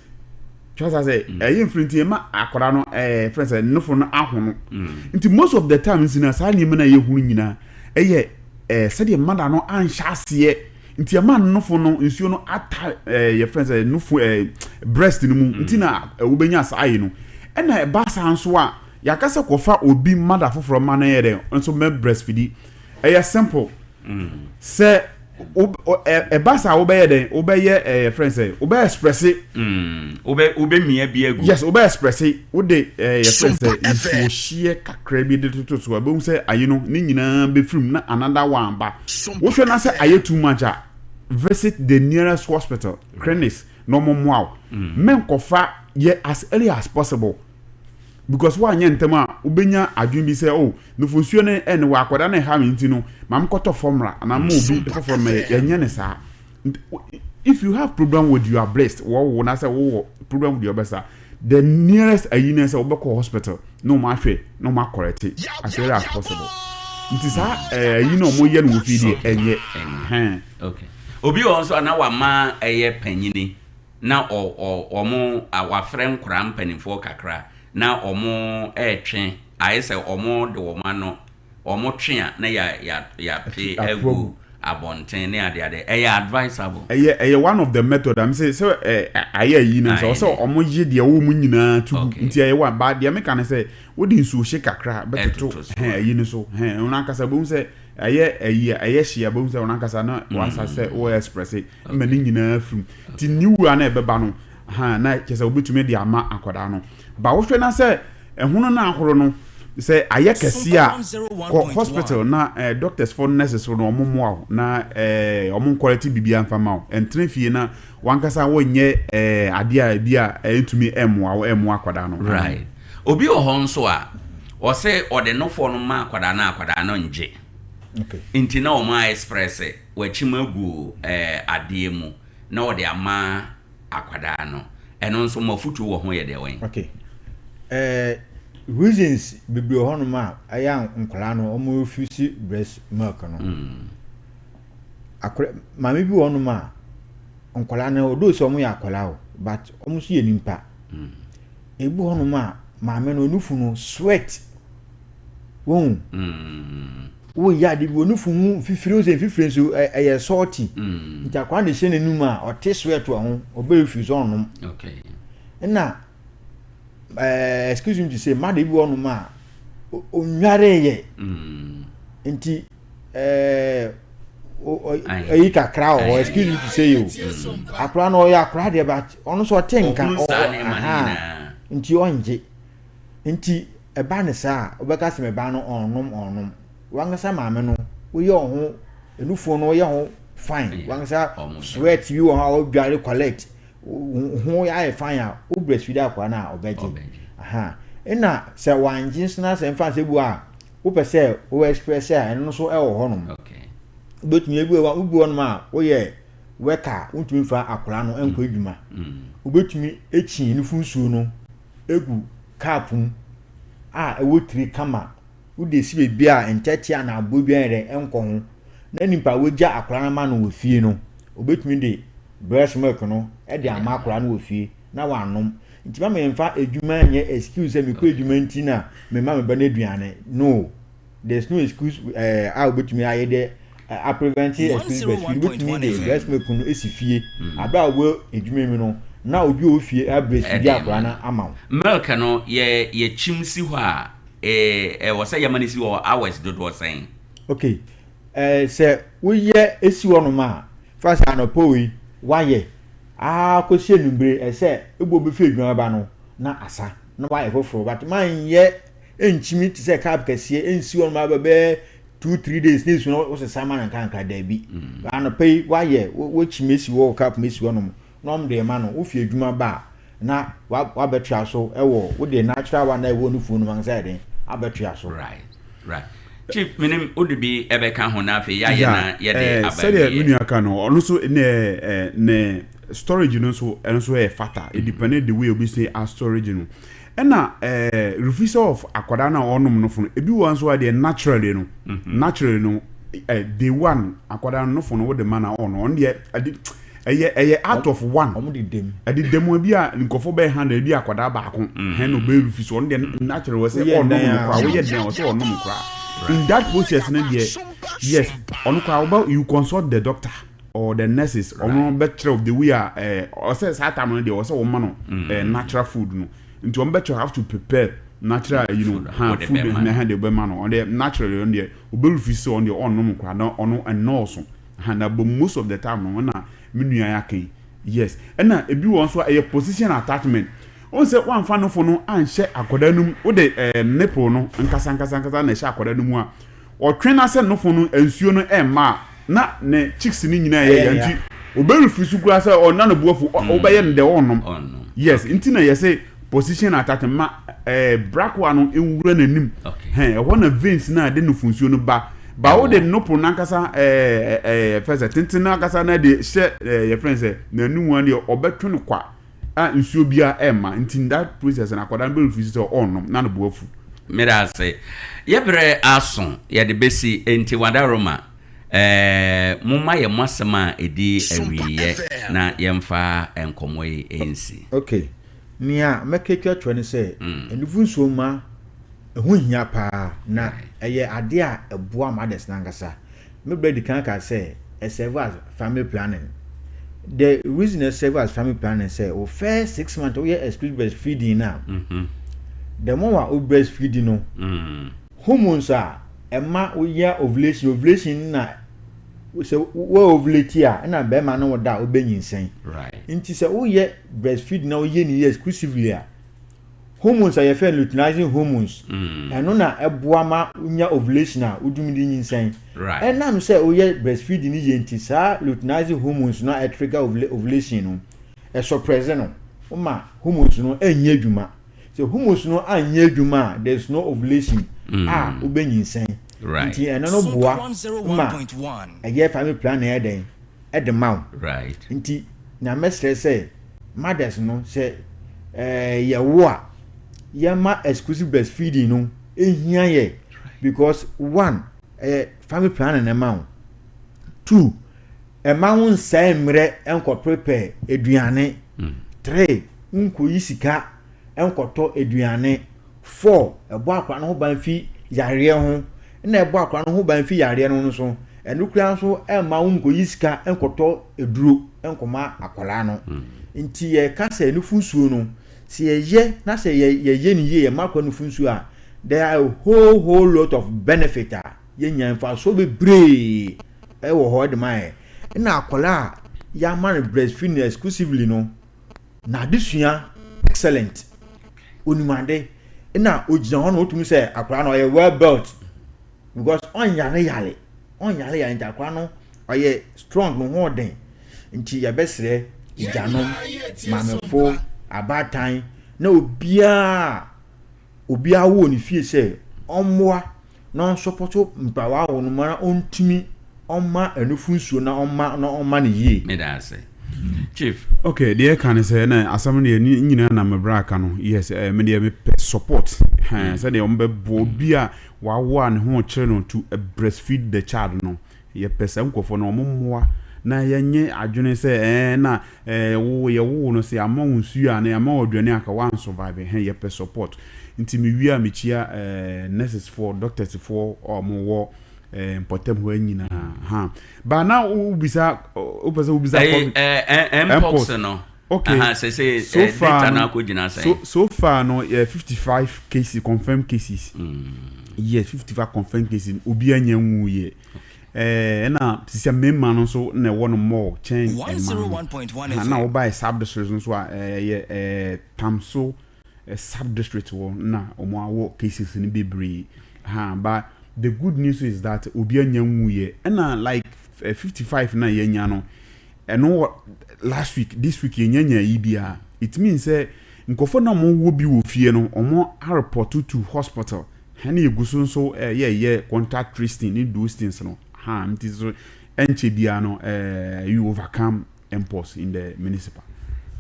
kyerɛ sɛ ɛyɛ inflamed, nti ɛma akwadaa no fɛn sɛ nofo no ahono. Nti most of the time nsi na saa nneɛma no a yɛhunu nyinaa ɛyɛ sɛdeɛ mother no anhyɛ aseɛ, nti ɛma nofo no nsuo no ata yɛfrɛ sɛ nofo breast no mu. Nti na wobɛnya saa yi no. Ɛna ɛba saa nso a, yɛaka sɛ kɔfa obi mother foforɔ ma no yɛ dɛ nso mɛ breastfeed. Ɛyɛ simple sɛ ɛba saa, wobɛyɛ dɛ wobɛyɛ yɛfrɛ sɛ wobɛyɛ express. Wobɛ mia bi agu. Yes, wobɛ express. Wode yɛfrɛ sɛ nsuo hyeɛ kakra bi de toto so a, bɛhu sɛ ayi no ne nyinaa bɛfirim na another one ba. Wohwɛ na sɛ ayɛ too much a, visit the nearest hospital, clinics, na ɔmo mmoa wo. Mɛnkɔfa yɛ as early as possible, because woanyɛ ntɛm a, wobɛnya adwene bi sɛ, oh, nufosuo no ɛne wɔ akwadaa no ɛha me, nti no maame kɔtɔ formula anaa ma obi foforɔ ma yɛnyɛ ne saa. If you have problem with your breast, wɔwo na sɛ wowɔ problem with your breast a, the nearest ayi ne sɛ wobɛkɔ hospital na ɔmo ahwɛ na ɔmo acorrect as early as possible. Nti saa ayi na ɔmo yɛ no wɔ fie deɛ, ɛnyɛ ɛhɛn. Okay, obi wɔ nso a na wama ɛyɛ panyini na ɔ ɔ ɔmo wafrɛ nkwaraa mpanimfoɔ kakra na ɔmo ɛɛtwe, ayɛ sɛ ɔmo de wɔn ano ɔmo twe a, na yɛ yɛ yɛape agu abɔnten ne adeade. Ɛyɛ advisable? Ɛyɛ one of the method am sɛ ayɛ ayi na sɛ ɔsɛ ɔmo gye deɛ ɔwɔ mu nyinaa tu gu. Nti ɛyɛ one ba. Deɛ meka ne sɛ wode nsuo hye kakra bɛtoto hɛn ayi no so hɛn, ɔno ankasa bɛhu sɛ ɛyɛ ayi a ɛyɛ hye a, bɛhu sɛ ɔno ankasa na wasa sɛ wɔyɛ express ma ne nyinaa firim. Nti ne wura na ɛbɛba no ha na kyerɛ sɛ wobɛtumi de ama akwadaa no ba. Wohwɛ na sɛ ɛhono no ahoro no sɛ ayɛ kɛse a, kɔ hospital na doctors fo, nurses fo no, ɔmo mmoa wo na ɔmo ncorrect biribiara mfa ma wo. Ɛntena fie na wankasa wɔnyɛ adeɛ a ebi a ɛntumi ɛmmoa wo, ɛmmoa akwadaa no. Right. Obi wɔ hɔ nso a ɔsɛ ɔde nofoɔ no ma akwadaa no, akwadaa no ngye. Nti na ɔmo a express wɔakyim agu adeɛ mu na ɔde ama akwadaa no. Ɛno nso mo afutuo wɔ ho yɛ deɛ wɔn? Okay, reasons bebree wɔ hɔnom a ɛyɛ a nkwadaa no wɔn refuse breast milk no. Akora maame bi wɔ hɔnom a nkwadaa no odo sɛ wɔn yɛ akwadaa o, but wɔn nso yɛ nipa. Ebi wɔ hɔnom a maame no onufu no sweat wɔn woyɛ ade bi, onufu ho mfifiri o, sɛ mfifiri nso ɛyɛ salty. Nti akwadaa no hyɛ n'anum a, ɔte sweat wɔ ho, ɔbɛ refuse, ɔnom. Ɛna excuse me to say, mother bi wɔ hɔnom a onware yɛ. Nti ɛyi kakra wɔ hɔ, excuse me to say o, akwadaa no ɔyɛ akwadaa deɛ, but ɔno nso ɔte nka. Nti ɔngye. Nti ɛba ne saa a, ɔbɛka sɛ mɛba no ɔnom ɔnom. Wankasa maame no woyɛ ɔho enufoɔ no, woyɛ ho fine wankasa, sweat bi wɔ hɔ a ɔdware collect ho ayɛ fine a, wo breastfeed akwadaa no a, ɔbɛgye. Ɛna sɛ wangye nso na sɛ nfa sɛ bu a wopɛ sɛ wo express a, ɛno nso ɛwɔ hɔnom. Wobɛtumi ebi wɔ wobi hɔnom a woyɛ worker, wontumi fa akwadaa no nkɔ adwuma, wobɛtumi ekyi nufu nsuo no egu cup mu a ɛwɔ tiri kama, wode esi beebi a ntɛtea na aboa bi ayɛ dɛ ɛnkɔ ho, na nipa a wagya akwadaa no ama no wɔ fie no, obetumi de breast milk no ɛde ama akwadaa no wɔ fie na wanom. Nti mama yɛn fa adwuma nyɛ excuse sɛ mekɔ adwuma nti na mema me ba no aduane no. There is no excuse a wobɛtumi ayɛ dɛ a prevent exclusive breastfeeding. Wobɛtumi de breast milk no esi fie abere a wɔ adwuma mu no. na obi a ɔwɔ fie a breastfeedi akwadaa no ama wo. Milk no yɛ yɛkyim si hɔ a, ɛwɔ sɛ yɛma no si hɔ hours dodoɔ sɛn? Okay, sɛ woyɛ esi hɔnom a, fa sɛ anɔpa wei woayɛ aa kɔsi anwummere, ɛsɛ ebi obi fi adwuma ba no na asa na wayɛ foforɔ, but manyɛ nkyimi te sɛ cup kɛseɛ nsi hɔnom aba bɛyɛ 2, 3 days ne nsu no wosesa ma no nkankra, daabi. Anɔpa yi wayɛ, wokyimi esi hɔ, cup mu esi hɔnom na ɔmo de ma no, wofi adwuma ba a na wabɛtoa so ɛwɔ wode natural one na ɛwɔ ne fuo no mu ansa yɛ den abɛtoa so. Right, Chief, menim wode bi ɛbɛka ho na afei yɛayɛ na yɛde aba. Sɛdeɛ me nua ka no, ɔno nso ne storage no nso, ɛno nso yɛ fata. It depend the way obi say a storage no, ɛna refusal of akwadaa no a ɔnom no fo no, ebi wɔ nso a deɛ naturally no day one akwadaa no nofo no wode ma na ɔno deɛ ɛde ɛyɛ out of one. Ɔmo de dem. Ɛde dɛm bi a nkɔfo bɛyɛ handle bi akwadaa baako hɛn na ɔbɛyɛ refuse, ɔno deɛ naturally wɔ sɛ ɔnom no koraa, woyɛ den wɔ sɛ ɔnom koraa. In that process no deɛ, yes, ɔno koraa ɔbɛ you consult the doctor or the nurses, ɔno bɛkyerɛ the way a ɔsɛ saa time no deɛ ɔsɛ wɔma no natural food no, nti wɔn bɛkyerɛ how to prepare natural ha food na ha deɛ ɔbɛma no. Ɔno deɛ naturally, ɔno deɛ ɔbɛ refuse sɛ ɔno deɛ ɔnom koraa na ɔno ɛnɔɔso ha na, but most of the time no, ɔna me nua yɛ akan, yes. Ɛna ebi wɔ nso a ɛyɛ position attachment. Wɔn sɛ wɔamfa nofo no anhyɛ akwadaa no mu, wode nipple no nkasa nkasa nkasa na ɛhyɛ akwadaa no mu a, ɔtwe na sɛ nofo no nsuo no ɛmma a, na ne cheeks no nyinaa yɛ yɛ, nti obɛrefi so koraa sɛ ɔna no buafu, ɔbɛyɛ no deɛ ɔnom. Yes, nti na yɛsɛ position attachment ma brakoa no nwura n'anim hɛn, ɛhɔ na veins na ɛde nofo nsuo no ba ba. Wo de nipple nankasa ɛɛ ɛɛ fɛ sɛ tenten nankasa na de hyɛ yɛfrɛ sɛ n'anum a deɛ ɔbɛtwe no kwa a nsuo biara ɛmma, nti that process na akwadaa no bɛ refuse sɛ ɔnnom na ne bo afu. Meda ase, yɛbrɛ aso yɛde bɛsi nti wadaroma momma yɛ mo asɛm a ɛdi awieɛ na yɛmfa nkɔmmɔ yi nsi. Okay, nea mɛka twa ne sɛ ɛnufu nsuo ma ɛho hia paa na ɛyɛ adeɛ a ɛboa mothers nankasa. Me di kan ka sɛ ɛserve as family planning. The reason ɛ serve as family planning sɛ o first 6 months woyɛ exclusive breastfeeding na the more a o breastfeeding no, hormones a ɛma woyɛ ovulation na sɛ wo ovulate a, ɛna bɛrima no wo da a wobɛnyinsɛn. Nti sɛ woyɛ breastfeeding na woyɛ ne yɛ exclusively a, hormones a yɛfrɛ no luteinizing hormones, ɛno na ɛboa ma wonya ovulation a wodumi de nyinsɛn. Ɛnam sɛ woyɛ breastfeeding no yie nti, saa luteinizing hormones no a ɛtrigger ovulation no, ɛsuppress no, woma hormones no ɛnyɛ adwuma. Sɛ hormones no anyɛ adwuma a, there is no ovulation a wobɛnyinsɛn. Nti ɛno no boa ma ɛyɛ family planning ɛdɛn ɛde ma wo. Nti na mɛsrɛ sɛ mothers no, sɛ yɛwo a, yɛma exclusive breastfeeding no ehia yɛ, because one, ɛyɛ family planning na ɛma wo; two, ɛma wo nsɛe mmerɛ nkɔ prepare aduane; three, nkɔyi sika nkɔtɔ aduane; four, ɛbɔ akora no ho ban fi yareɛ ho, ɛna ɛbɔ akora no ho ban fi yareɛ no nso, ɛno kura nso ɛma wo nkɔyi sika nkɔtɔ eduro nkɔma akwaraa no. Nti yɛka sɛ nufu nsuo no, sɛ yɛyɛ na sɛ yɛyɛ ne yie, yɛma akora nufu nsuo a, there are a whole lot of benefit a yɛnya, mfasoɔ bebree ɛwɔ hɔ ɛde ma yɛ. Ɛna akwaraa a yɛama no breastfeeding exclusively no, n'adesua excellent, onimade, ɛna ogyina hɔ na otumi sɛ akwaraa no ɔyɛ well built because ɔnyare yare, ɔnyare yare, nti akwaraa no ɔyɛ strong, ne ho ɔden. Nti yɛbɛsrɛ agyanom, maamefo, abaatan na obiara wɔ ne fie sɛ ɔmmoa na ɔnsupport mpawa wɔ no ma na ɔntumi ɔma ɛnufu nsuo na ɔma no yie. Meda ase, Chief. Okay, deɛ ɛka ne sɛ na asɛm no deɛ ne nyinaa na mebrɛ aka no. Yes, me deɛ mepɛ support hɛn sɛdeɛ wɔn bɛboa obi a wawo a ne ho kyerɛ no to breastfeed the child no. Yɛpɛ sɛ nkurɔfoɔ no wɔn mmoa na yɛnyɛ adwene sɛ na wo yɛwo no sɛ yɛama wo nsuo a na yɛama wo aduane a ka wan survive hɛn. Yɛpɛ support. Nti mewie a, mekyia nurses foɔ, doctors foɔ a wɔwɔ mpɔtam hɔ nyinaa ha ba na wobisa, wopɛ sɛ wobisa. Ɛyi mpox no. Okay. Aha, sɛ So eh, far data no no, akɔgyina sɛn? so far no, yeah, 55 cases, confirmed cases. Yes, 55 confirmed cases. Obi anya nwu yɛ. Ɛna sisi mmarima no nso na ɛwɔ no more kyɛn mmaa no. 101.1 Ha, na FM. wɔbaeɛ sub district nso a ɛyɛ Tamso sub district wɔ na wɔn awɔ cases no bebree. Ha, but the good news is that obi anya nwu yɛ. Ɛna like 55 na yɛnya no, ɛno wɔ last week, this week yɛnyanya yi bia. It means sɛ nkɔfo na wɔn wɔ bi wɔ fie no, wɔn areport to hospital. Ɛna egu so nso yɛyɛ contact tracing ne those things no. Ha, nti so ɛnkyɛ bia no, you overcome mpox in the municipal.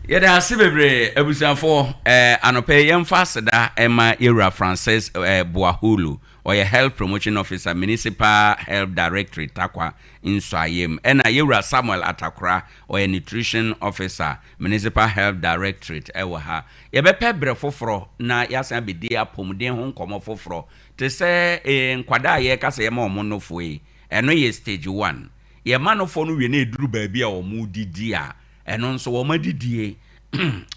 Yɛde ase bebree, abusuafoɔ. Anɔpɛ yi, yɛmfa aseda ɛma yɛwura Francis Boahulu. Ɔyɛ health promotion officer, Municipal Health Directorate, Tarkwa Nsuaem. Ɛna yɛwura Samuel Atakora, ɔyɛ nutrition officer, Municipal Health Directorate ɛwɔ ha. Yɛbɛpɛ berɛ foforɔ na yɛasan abɛdi apɔmuden ho nkɔmmɔ foforɔ te sɛ nkwadaa a yɛreka sɛ yɛma ɔmo nofoɔ yi. Ɛno yɛ stage one. Yɛma nofoɔ no wie na ɛduru baabi a ɔmo didi a, ɛno nso wɔn adidie,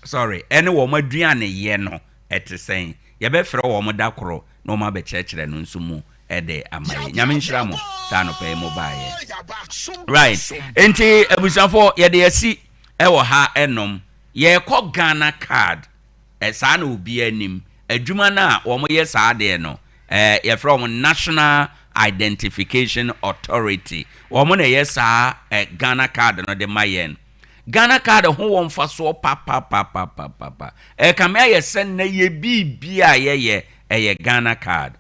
sorry, ɛne wɔn aduaneyɛ no ɛte sɛn. Yɛbɛfrɛ wɔn da koro na wɔn abɛkyerɛkyerɛ no nso mu ɛde ama yɛ. Nyame nhyira mo saa anɔpɛ yi mo baayɛ. Right, nti abusuafoɔ, yɛde asi ɛwɔ ha. Ɛnom yɛrekɔ Ghana Card. Saa na obi anim adwuma no a wɔn yɛ saa adeɛ no, yɛfrɛ wɔn National Identification Authority. Wɔn na ɛyɛ saa Ghana Card no de ma yɛn. Ghana Card ho wɔ mfasoɔ papapapapapa. Ɛkame ayɛ sɛ nnɛ yɛ biribi a yɛyɛ ɛyɛ Ghana Card.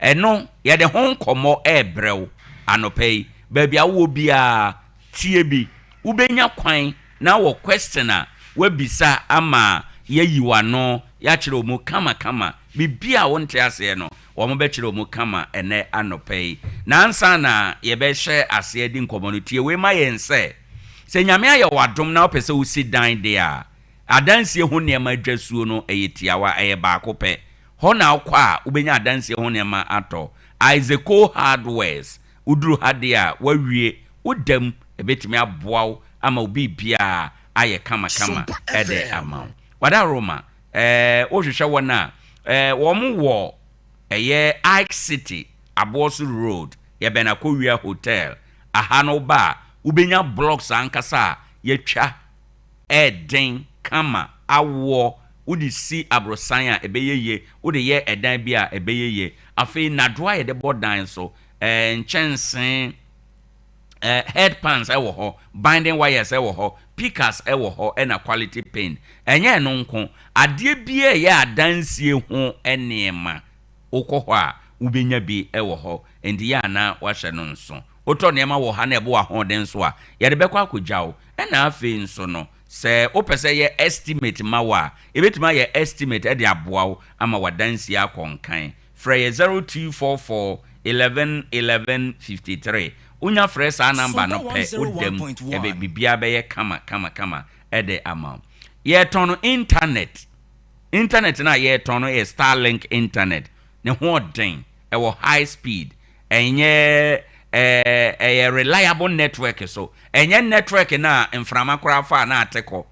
Ɛno yɛde ho nkɔmmɔ ɛɛbrɛw anɔpɛ yi. Baabi a wowɔ biara, tie bi. Wobɛnya kwan na wɔ question a wabisa ama yɛayi w'ano, yɛakyerɛ mu kamakama. Biribi a wonte aseɛ no, wɔn bɛkyerɛ mu kama ɛnɛ anɔpɛ yi. Na ansa na yɛbɛhyɛ aseɛ di nkɔmmɔ no, tie wei ma yɛn sɛ Nyame ayɛ w'adom na wopɛ sɛ wosi dan deɛ a, adansie ho nneɛma adwasuo no ɛyɛ tiawa, ɛyɛ baako pɛ. Hɔ na wokɔ a wobɛnya adansie ho nneɛma atɔ. Isaaco Hardwares. Woduru ha deɛ a, wawie wodam, ɛbɛtumi aboa wo ama wo biribiaa ayɛ kamakama ɛde ama wo. Wada Roma wohwehwɛ wɔn a wɔn wɔ ɛyɛ Ike City, Aboɔso Road, yɛbɛn Akowia Hotel. Aha no ba a, wobɛnya blocks ankasa a yɛtwa ɛɛden kama awoɔ. Wode si aborosan a, ɛbɛyɛ yie. Wode yɛ ɛdan bi a, ɛbɛyɛ yie. Afei nadoa a yɛde bɔ dan so, nkyɛnsee, head pans ɛwɔ hɔ, binding wires ɛwɔ hɔ, pickers ɛwɔ hɔ, ɛna quality paint. Ɛnyɛ ɛno nko, adeɛ bi a ɛyɛ adansie ho nneɛma, wokɔ hɔ a wobɛnya bi ɛwɔ hɔ. Nti yɛ ana wahyɛ no nso, wotɔ nneɛma wɔ ha na ɛbɔ w'ahoɔden so a, yɛde bɛkɔ akɔgya wo. Ɛna afei nso no, sɛ wopɛ sɛ yɛ estimate ma wo a, yɛbɛtumi ayɛ estimate ɛde aboa wo ama w'adansie akɔ nkan. Frɛ yɛ 0244 11 11 53. Wonya frɛ saa number no pɛ, wodam ɛbɛ biribiara bɛyɛ kama kama kama ɛde ama wo. Yɛtɔn no internet. Internet no a yɛtɔn no yɛ Starlink internet. Ne ho ɔden, ɛwɔ high speed, ɛnyɛ ɛyɛ reliable network so. Ɛnyɛ network na mframa koraa fa na ate kɔ.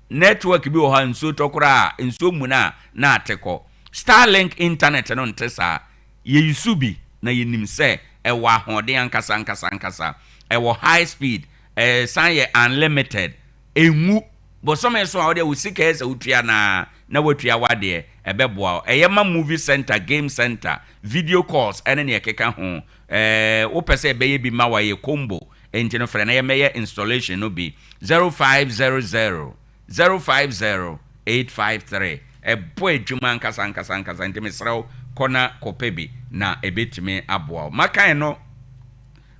Network bi wɔ hɔ a nsuo tɔ koraa a, nsuo mu na na ate kɔ. Starlink internet no nte saa. Yɛyisu bi na yɛnim sɛ ɛwɔ ahoɔden ankasa ankasa ankasa. Ɛwɔ high speed, ɛsan yɛ unlimited, enwu bɔsɔmɛ so a wɔde wo sika yɛ sɛ wotua na watua wadeɛ. Ɛbɛboa wo. Ɛyɛ ma movie center, game center, video calls ɛne nea ɛkeka ho. Wopɛ sɛ ɛbɛyɛ bi ma wayɛ combo nti no, frɛ na yɛmɛyɛ installation no bi. 0500 050 853. Ɛbɔ adwuma ankasa ankasa ankasa. Nti mesrɛ wo, kɔ na kɔpɛ bi na ɛbɛtumi aboa wo. Makan no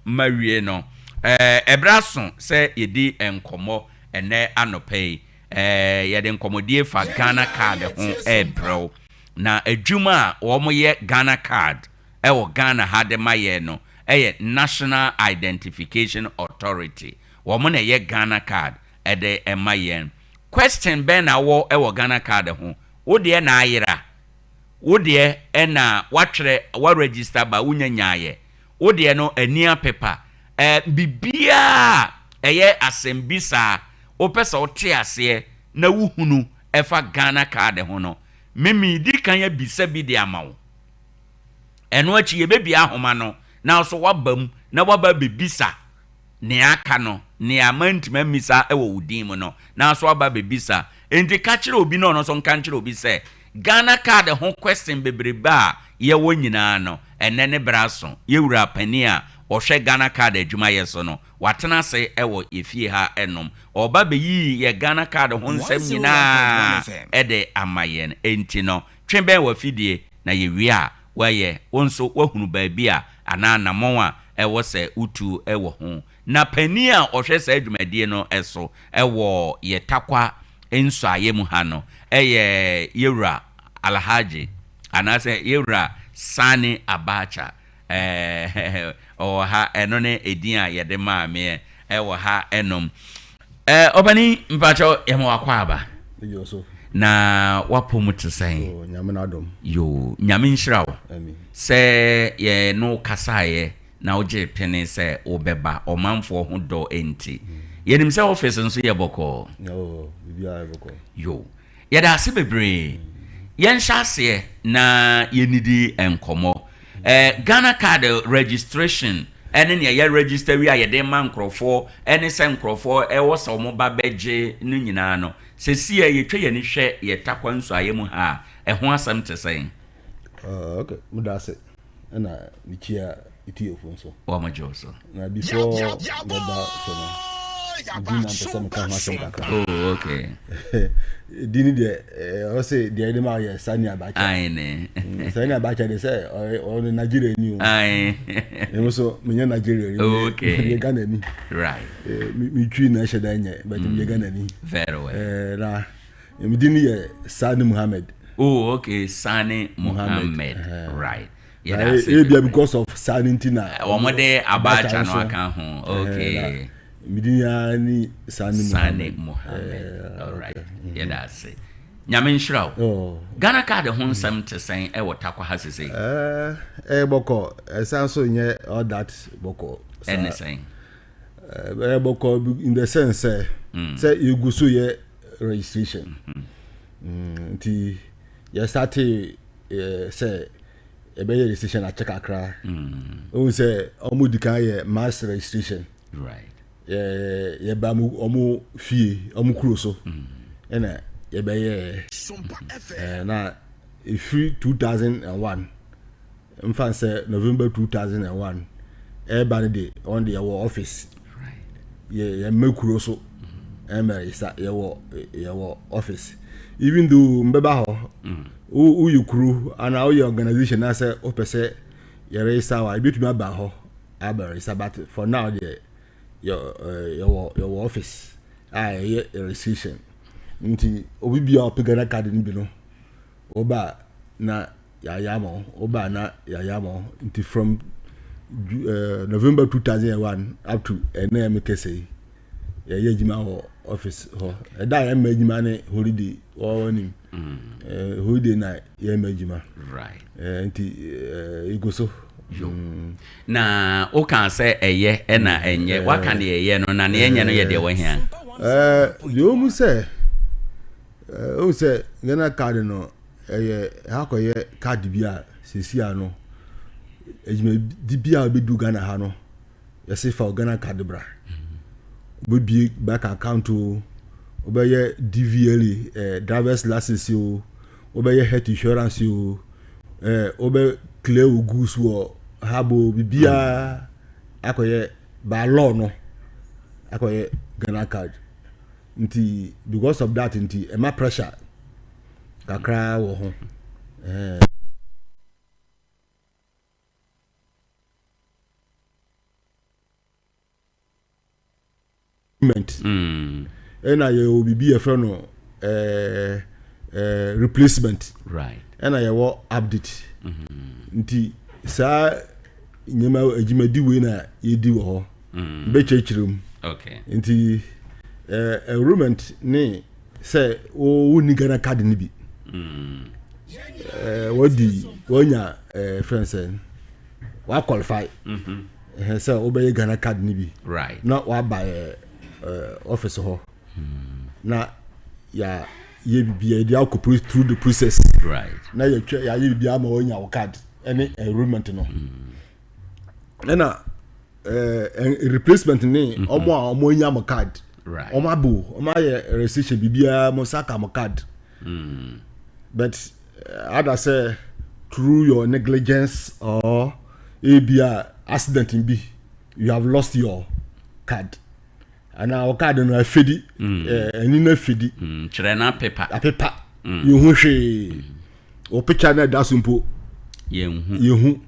ma wie no, ɛberɛ aso sɛ yɛdi nkɔmmɔ ɛnɛ anɔpɛ yi. Yɛde nkɔmmɔdie fa Ghana Card ho ɛɛbrɛw. Na adwuma a wɔyɛ Ghana Card ɛwɔ Ghana ha de ma yɛn no ɛyɛ National Identification Authority. Wɔn na ɛyɛ Ghana Card ɛde ɛma yɛn. Question bɛn na wɔ ɛwɔ Ghana Card ho? Wo deɛ na ayera, wo deɛ ɛna watwerɛ wa register ba wonya nyaayɛ, wo deɛ no ani apepa, biribiara ɛyɛ asɛm bi saa wopɛ sɛ wote aseɛ. na wohunu ɛfa Ghana card ho no, me medi kan abisa bi de ama wo. Ɛno akyi yɛbɛbie ahoma no na wo nso woaba mu na woaba abɛbisa nea aka no, nea mantumi ammisa wɔ wo din mu no, na wo nso woaba abɛbisa. Enti ka kyerɛ obi na ɔno nso nka nkyerɛ obi sɛ Ghana card ho question bebrebe a yɛwɔ nyinaa no, ɛnnɛ ne berɛ aso. Yɛn wura panin a ɔhwɛ Ghana card adwumayɛ so no, watena ase wɔ yɛn fie ha nom. Ɔreba abɛyi yɛn Ghana card ho nsɛm nyinaa de ama yɛn. Enti no, twe bɛn w'afidie na yɛwie a, woayɛ, wo nso woahunu baabi a anaa anammɔn a ɛwɔ sɛ wotu wɔ ho. Na panin a ɔhwɛ saa dwumadie no so wɔ yɛn Tarkwa nsɔaeɛ mu ha no yɛ Yɛwura Alhaji anaasɛ Yɛwura Sani Abacha. Ɛɛ, ɔwɔ ha, ɛno ne edin a yɛde maa meɛ ɛwɔ ha ɛnom. Ɛɛ, ɔpanin, mpakyɛw yɛma wakɔ aba. Na wapɔ mu te sɛn? Oh, Nyame n'adom. Yoo, Nyame nhyira wo. Amen. Sɛ yɛ ne wo kasaeɛ na wogyee pene sɛ wobɛba, ɔmanfoɔ ho dɔ nti. Yɛnim sɛ office nso yɛ bɔkɔɔ. Oh, biribiara yɛ bɔkɔɔ. Yoo. Yɛda ase bebree. Yɛnhyɛ aseɛ na yɛnnidi nkɔmmɔ. Eh, Ghana card registration ɛne nea yɛ register wie a yɛde ma nkorɔfoɔ ɛne sɛ nkorɔfoɔ ɛwɔ sɛ wɔn ba bɛgye no nyinaa no, sesie yɛtwa yɛn ani hwɛ yɛ Tarkwa nsuaeɛ mu ha a, ɛho asɛm te sɛn? Uh, okay, meda ase ɛna mekyia etiefo nso. Wɔn gye wo so. Na before bɛba so no, din na mpɛ sɛ meka ho asɛm kakra. Oh, okay. Din no deɛ ɔsɛ deɛ ɛde ma yɛ Sani Abacha. Ayi ne. Sani Abacha deɛ sɛ ɔyɛ ɔno Nigeria ni o. Ayi. Ɛmu so menyɛ Nigeria ni. Okay. Meyɛ Ghana ni. Right. Mi twi na ɛhyɛ da nyɛ but meyɛ Ghana ni. Very well. Na mi din yɛ Sani Muhammed. Oh, okay, Sani Muhammed. Right. Yɛda ase Ebia because of saa no nti na. Wɔn de Abacha no aka ho. Okay. Mi din ya ni Sani Muhammed. Sani Muhammed. All right. Yɛda ase. Nyame nhyira wo. Oh. Ghana card ho nsɛm te sɛn ɛwɔ Tarkwa ha sesei? Ɛɛ ɛyɛ bɔkɔ. Ɛsan so nyɛ all that bɔkɔ. Ɛne sɛn? Ɛyɛ bɔkɔ in the sense sɛ sɛ yɛgu so yɛ registration. Nti yɛ starte sɛ yɛbɛyɛ registration akyɛ kakra. Ohun sɛ wɔn di kan yɛ mass registration. Right. Yɛ yɛba mu wɔn fie wɔn kuro so ɛna yɛbɛyɛ ɛɛ na efiri 2001 nfa sɛ November 2001 ɛɛba no de wɔn de yɛwɔ office. Yɛ yɛ mma kuro so ɛmɛ yɛsa yɛwɔ yɛwɔ office even though mbɛba hɔ. Woyɛ kuro anaa woyɛ organization na sɛ wopɛ sɛ yɛresa wa ebetumi aba hɔ abɛresa but for now deɛ yɛ yɛwɔ yɛwɔ office a yɛyɛ registration nti obi bi a ɔpɛ Ghana card no bi no woba na yɛayɛ ama wo woba na yɛayɛ ama wo nti from uh, November 2001 up to ɛnna ɛmɛ kɛse yi yɛyɛ adwuma wɔ office hɔ ɛda a yɛmma adwuma ne holiday wɔwɔ anim mm. holiday na yɛmma adwuma nti ɛgu so mm. na woka sɛ ɛyɛ ɛna ɛnyɛ waka deɛ ɛyɛ no na neɛ ɛnyɛ no yɛ deɛ wɔhia deɛ ɔmu sɛ ɛhu sɛ Ghana card no ɛyɛ akɔyɛ card bi a sɛsi a no adwumadi bi a wobɛdu Ghana ha no yɛse fa wo Ghana card bra. Wobɛbie bank account o, wobɛyɛ DVLA, eh, driver's license o, wobɛyɛ health insurance o, eh, wobɛ clear wo goods wɔ hub o, biribiara akɔyɛ by law no akɔyɛ Ghana card. Nti because of that nti ɛma pressure kakra wɔ ho. Eh. Mm. Ɛna yɛwɔ biribi yɛfrɛ no eh, eh, replacement. Right. Ɛna yɛwɔ update. Mm -hmm. Nti saa nneɛma adwumadi wei na yɛdi wɔ hɔ. Mm. Bɛkyerɛkyerɛ mu. Okay. Nti eh, enrollment ne sɛ wonni Ghana card no bi. Mm. Eh, wadi wanya eh, fɛn sɛ wa qualify mm-hmm. eh, sɛ wobɛyɛ Ghana card no bi right. na waba eh, eh, office hɔ mm. na yɛayɛ biribiara yɛde akɔ through the process. Right. Na yɛtwa yɛayɛ biribiara ama wɔanya wo card ɛne enrollment no. Ɛna ɛɛ replacement ne ɔmo a ɔmo anya mo card. Right. Ɔmo abo ɔmo ayɛ registration biribiara mo nsa ka mo card. But ada sɛ through your negligence or ebi a accident bi you have lost your card ana wo card no afedi ɛni no afedi. Kyerɛ na pepa. Apepa yɛhu hwee o picture na ɛda so mpo yɛnhu yɛhu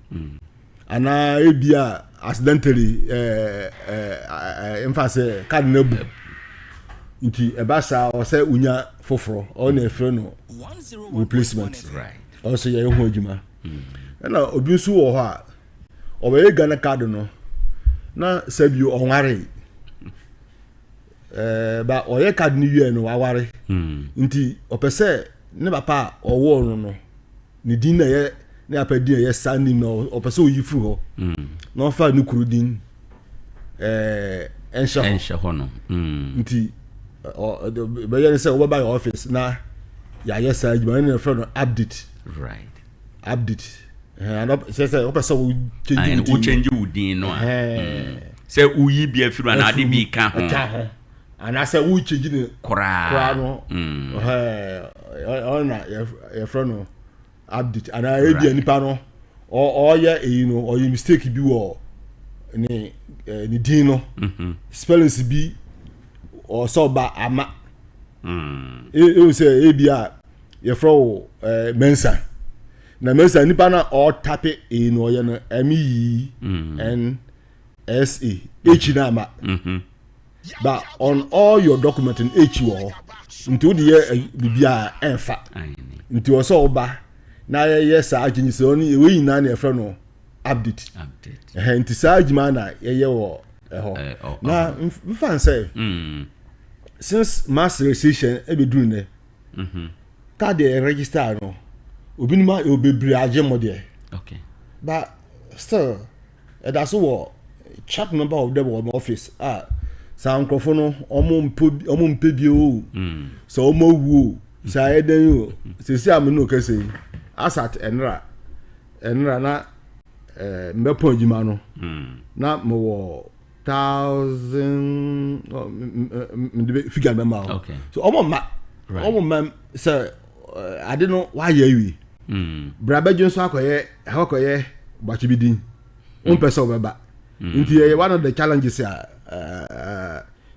anaa ebi a accidentally ɛɛ ɛɛ nfa sɛ card no abu nti ɛba saa ɔsɛ wonya foforɔ ɔna ɛfrɛ no replacement. Ɔsɛ yɛyɛ ho adwuma. Ɛna obi nso wɔ hɔ a ɔbɛyɛ Ghana card no na sɛbi ɔnware ɛɛ ba ɔyɛ card no wie no waware nti ɔpɛ sɛ ne papa a ɔwɔ no no ne din na ɛyɛ ne papa din a ɛyɛ saa nim na ɔpɛ sɛ oyi firi hɔ na ɔfa ne kuro din ɛɛ ɛnhyɛ hɔ. Ɛnhyɛ hɔ no. Nti ɔ bɛyɛ ne sɛ wɔbɛba yɛ office na yɛayɛ saa adwuma ne yɛfrɛ no update. Update ɛɛ anɔ sɛ sɛ wɔpɛ sɛ wo change wo wo din change wo din no a sɛ woyi bi afiri mu anaa ade bi ka ho. Ɛka ho anaasɛ wo change ne koraa koraa no ɛhɛn ɔno na yɛfrɛ no update anaa ebi a nipa no ɔyɛ eyi no ɔyɛ mistake bi wɔ ne ne din no spellings bi ɔsɛ ɔba ama ehu sɛ ebi a yɛfrɛ wo ɛɛ Mensa na Mensa nipa na ɔtape eyi no ɔyɛ no M E N S A H na ama but on all your document no H wɔ hɔ nti o de yɛ bibi a ɛnfa nti ɔsɛ ɔba na yɛyɛ saa akyinyi sɛ ɔne ewe nyinaa na yɛfrɛ no update. Ɛhɛn nti saa adwuma na yɛyɛ wɔ ɛhɔ na nfa nsɛ since mass registration ebeduru nɛ card yɛ register no obinom a bebree agye mo deɛ but still ɛda so wɔ chat number of them wɔ my office a saa nkurɔfo no ɔmo mpo ɔmo mpɛ bi o sɛ ɔmo awu o sɛ ayɛ dɛn o sisi a mo ne o kɛse yi asat ɛnra ɛnra na ɛɛ mbɛpɔn adwuma no na mo wɔ 1,000 mde bɛ figure bɛ ma o so ɔmo ma ɔmo ma sɛ ade no wayɛ awie brabɛgye nso akɔyɛ ɛhɔ akɔyɛ bɔkye bi din mpɛ sɛ ɔbɛba nti ɛyɛ one of the challenges a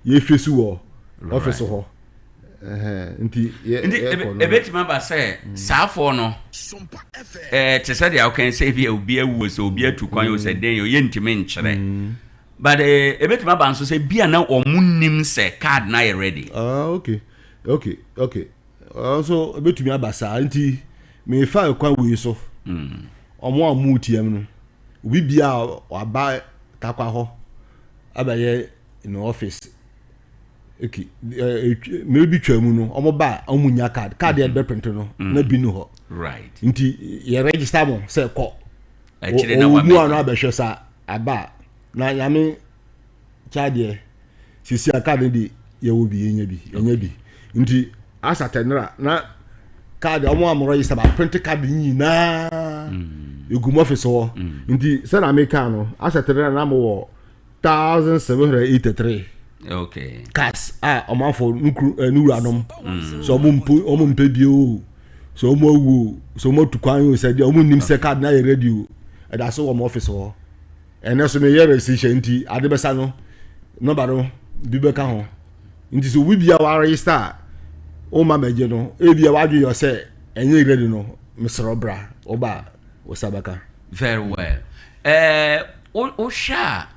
yɛfɛ so wɔ office hɔ nti ebetumi aba sɛ saafoɔ no ɛɛ te sɛ deɛ ɔkàn sɛ ebi obi awu sɛ obi atu kwan o sɛ den o yɛntumi nkyerɛ but ebetumi aba nso sɛ bia na wɔn nim sɛ card na yɛ ready. Ah, okay okay okay nso ebetumi aba saa nti mefa kwan wei so ɔmo a mo tie mu no obi bia waba Takwa hɔ abɛyɛ in office okay ɛɛ mmiri bi twa mu no ɔmo ba ɔmo nya card card yɛ bɛ print no na bi nu hɔ. Nti yɛ register mo sɛ kɔ akyire na ɔwɔ mu a na abɛhwɛ sa aba na nyame kyadeɛ sisi a card de yɛwɔ bi yɛnya bi yɛnya bi nti asa tɛnra na card ɔmo a mo register ba print card nyinaa egu mo office hɔ nti sɛnea mi kan no asa tɛnra na mo wɔ 1,783. Cards a ɔmanfo nukuru ɛ nuwuranom sɛ ɔmo mpo ɔmo mpɛ bi o sɛ ɔmo awu o sɛ ɔmo atu kwan o sɛ deɛ ɔmo nim sɛ card na yɛ ready o ɛda so wɔ mo office hɔ ɛnɛ so meyɛ registration nti ade bɛsa no nɔba no bi bɛka ho nti sɛ obi bia wa register a ɔma mɛgye no ebi a wadwe yɛ sɛ ɛnyɛ ready no mesrɛ bra ɔba ɔsa bɛka. Very well. Ɛɛ wohwɛ a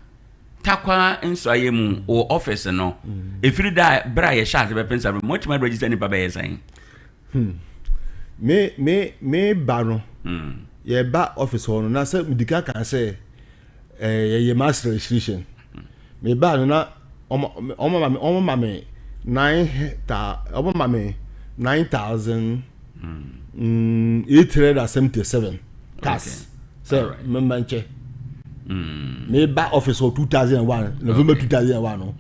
Takwa nso ayɛ mu wɔ office no efiri da bere a yɛhyɛ ase bɛpɛ nsa mo tuma register nipa bɛyɛ sɛn. Me me me ba no yɛba office hɔ no na sɛ midika kan sɛ ɛɛ yɛyɛ mass registration me ba no na ɔmo ɔmo ma me ɔmo ma me nine ta ɔmo ma me 9,877 cards sɛ mmɛmma nkyɛ. Meba office wɔ 2001, November 2001 no,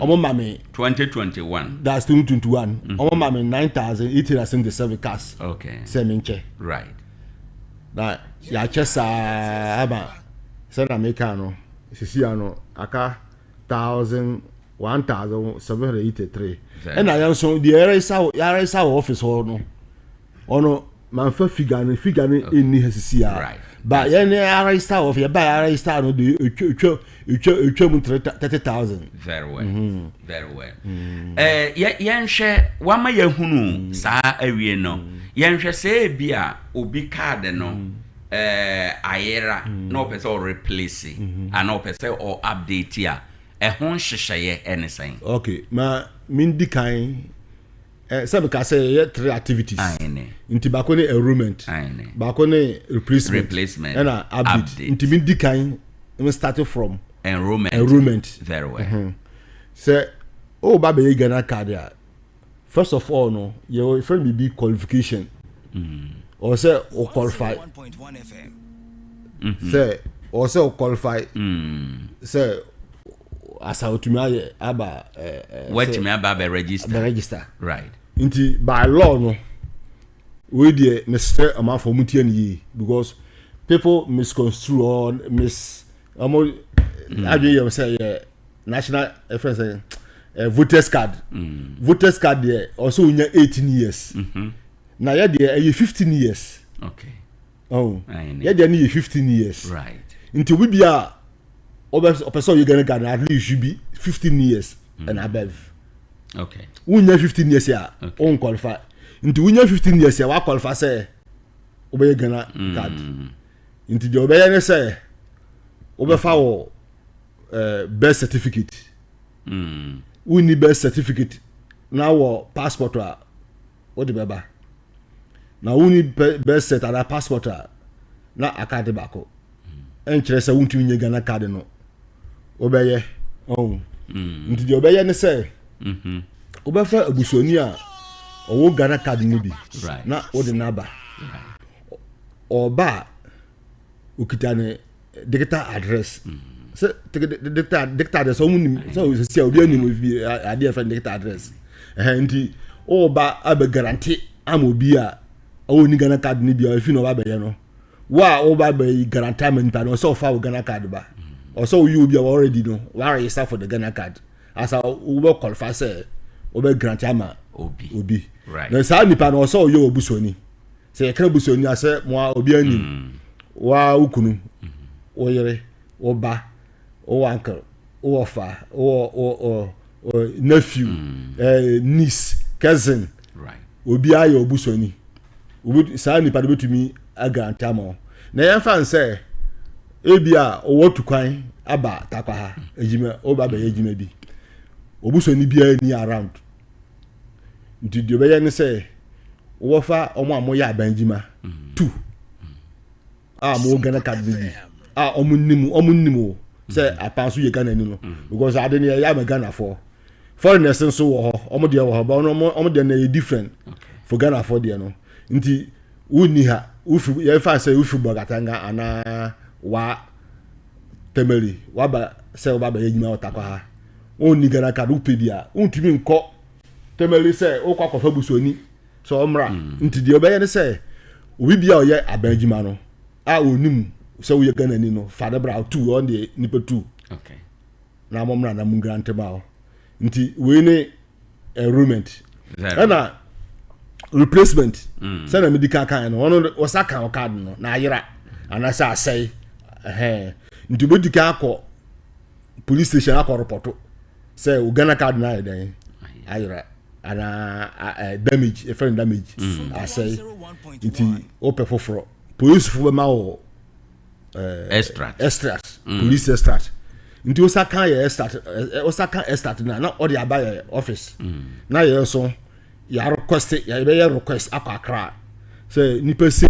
ɔmo ma me 2021. That's 2021. Ɔmo ma me 9,877 cards sɛ menkyɛ. Na yɛakyɛ saa ama sɛ na meka no, sisi ano aka thousand 1,783. Ɛna yɛn nso deɛ yɛresa wɔ office hɔ no, ɔno manfa figure no ɛnni ha sisi a. Ba yɛn ne yɛresa wɔ office, yɛba yɛresa no de etwa mu 30,000. Very well. Very well. Yɛnhwɛ wama yɛhunu saa awie no. Yɛnhwɛ sɛ ebi a obi card no ayera na ɔpɛ sɛ ɔreplace anaa ɔpɛ sɛ ɔ update a, ɛho nhyehyɛeɛ ɛne sɛn? Okay, ma mendi kan sɛ meka sɛ yɛyɛ three activities. Nti baako ne enrollment, baako ne replacement, Replacement. ɛna update. Update. Nti mendi kan me start from enrollment. Enrollment. Very well. Sɛ woba bɛyɛ Ghana Card a, first of all no, yɛwɔ yɛfrɛ no biribi qualification. Ɔwɔ sɛ wo qualify sɛ ɔwɔ sɛ wo qualify sɛ asa otumi ayɛ aba Watumi aba abɛ register. Abɛ register. Nti by law no, wei deɛ mesrɛ ɔmanfoɔ mu tie no yie, because people misconstrue or mis ɔmo adwene yɛ sɛ yɛ national ɛfrɛ sɛ voters card. Voters card deɛ, ɔsɛ wonya 18 years, na yɛ deɛ ɛyɛ 15 years. Oh, yɛ deɛ no yɛ 15 years. Nti obi bi a ɔbɛ ɔpɛ sɛ ɔyɛ Ghana card, at least should be 15 years and above. Wonya 15 years a, won qualify. Nti wonya 15 years a, wa qualify sɛ wobɛyɛ Ghana card. Nti deɛ ɔbɛyɛ ne sɛ wobɛfa wɔ birth certificate. Wonni birth certificate na wɔ passport a, wode bɛba. Na wonni birth cert anaa passport a, na aka de baako ɛnkyerɛ sɛ wontumi nye Ghana card no, wobɛyɛ ɔn. Nti deɛ ɔbɛyɛ ne sɛ wobɛfa abusuani a ɔwɔ Ghana card no bi na wode n'aba. Ɔba a, okita ne digital address sɛ digital address, ɔmo nim sɛ osisi a obi anim fi adeɛ fɛ digital address ɛhɛn. Nti ɔba abɛ guarantee ama obi a ɔwɔ ni Ghana card ni bi a efi na ɔba abɛyɛ no, wo a ɔba abɛyɛ guarantee ama nipa no, ɔsɛ ɔfa wo Ghana card ba. Ɔsɛ ɔyɛ obi a already no wa register for the Ghana card asa wobɛ qualify sɛ wobɛ guarantee ama obi. Obi. Na saa nipa no, ɔsɛ ɔyɛ wɔ busuani. Sɛ yɛka busuani asɛ mo a obi anim wa, wo kunu, wo yere, wo ba, wo uncle, wo ɔfa, wo nephew, niece, cousin, obi ayɛ obusuani. Obi saa nipa no betumi aguarantee ama wo. Na yɛmfa nsɛ ebi a ɔwɔ tu kwan aba Takwa ha edwuma, ɔba abɛyɛ edwuma bi, obusuani biara ni around. Nti deɛ ɔbɛyɛ ne sɛ wɔfa ɔmo a wɔyɛ aban adwuma two a wɔwɔ Ghana card no bi a ɔmo nim o sɛ apa nso yɛ Ghana ni no, because ade no yɛyɛ ama Ghanafoɔ. Foreigners nso wɔ hɔ, ɔmo deɛ wɔ hɔ, but ɔmo deɛ no yɛ different for Ghanafoɔ deɛ no. Nti wonni ha, wofi, yɛfa sɛ wofi Bɔgatanga anaa wa Tɛmɛli, waba sɛ woba abɛyɛ adwuma wɔ Takwa ha, wonni Ghana card, wopɛ bi a, wontumi nkɔ Tɛmɛli sɛ wokɔ akɔfa busuani sɛ ɔmmra. Nti deɛ ɔbɛyɛ ne sɛ obi bi a ɔyɛ aban adwuma no a onim sɛ woyɛ Ghana ni no, fa ne bra tu, ɔn deɛ nipa tu na mo mmra na mo grant ma wo. Nti wei ne enrollment. Ɛna replacement, sɛnea medi kan kan no, ɔno wɔsa kan wo card no na ayera anaasɛ asɛe ɛhɛn. Nti obɛdi kan akɔ police station akɔ report sɛ o Ghana card no ayɛ dɛn, ayera anaa damage, ɛfɛ no damage, asɛe, nti wopɛ foforɔ. Polisifo bɛma wɔ extract. Extract, police extract. Nti wosa kan yɛ extract ɛ wosa kan extract na ɔde aba yɛ office na yɛ nso yɛ request, yɛbɛyɛ request akɔ Akra sɛ nipa sei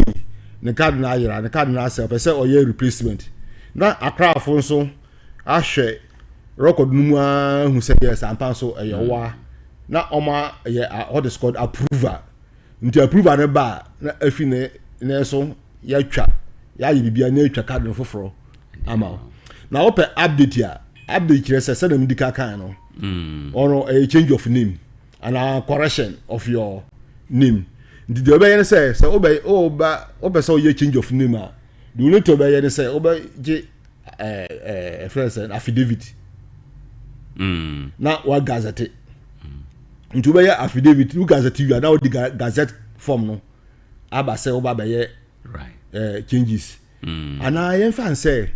ne card na ayera, ne card na asɛ, ɔpɛ sɛ ɔyɛ replacement. Na Akrafo nso ahwɛ record no mu ahu sɛ yes, ampa nso ɛyɛ wa, na ɔmo yɛ what is called approval. Nti approval no ba a, na afi ne so yɛatwa, yɛayɛ biribiara na atwa card no foforɔ ama wo. Na wopɛ update a, update kyerɛ sɛ sɛdeɛ medi ka kan no, ɔno ɛyɛ change of name anaa correction of your name. Nti deɛ wobɛyɛ ne sɛ, sɛ wobɛ woba wopɛ sɛ woyɛ change of name a, the only thing wobɛyɛ ne sɛ wobɛgye ɛɛ ɛɛ ɛfrɛ sɛ affidavit na wa gazette. Nti wobɛyɛ affidavit, wo gazette wie a, na wode gazette form no aba sɛ woba bɛyɛ changes. Anaa yɛmfa n sɛ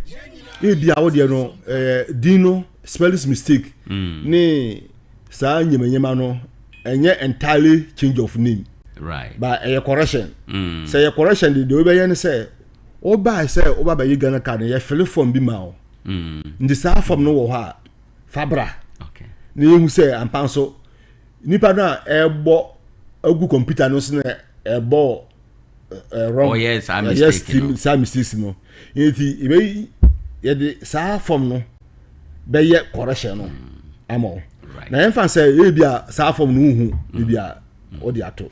ebi a wodeɛ no ɛɛ din no spelling mistake ne saa nyamanyama no, ɛnyɛ entirely change of name, but ɛyɛ correction. Sɛ ɛyɛ correction de, deɛ wobɛyɛ ne sɛ wobaa sɛ woba bɛyɛ Ghana Card no, yɛfill form bi ma wo. Nti saa form no wɔ hɔ a, fa bra na yɛhu sɛ ampa nso nipa no a ɛbɔ agu computer no so na ɛbɔ wrong. Ɔyɛ saa ɛyɛ mistake no. Saa mistakes no, nti yɛbɛyi yɛde saa form no bɛyɛ correction no ama wo. Na yɛmfa sɛ ebi a saa form no wohu ebi a wode ato,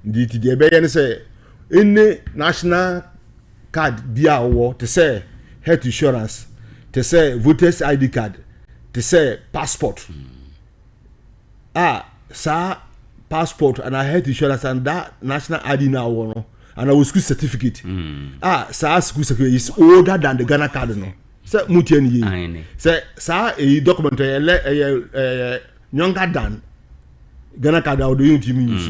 nti deɛ ɛbɛyɛ ne sɛ ɛne national card bi a wɔwɔ, te sɛ health insurance, te sɛ voters ID card, te sɛ passport a, saa passport ana health insurance and that national ID na wɔ no, ana wɔ school certificate a, saa school certificate is older than the Ghana Card no, sɛ mo tie ni yie. Aane. Sɛ saa eyi document ɛyɛ lɛ ɛyɛ younger than Ghana Card a wɔde yɛn ti mi use,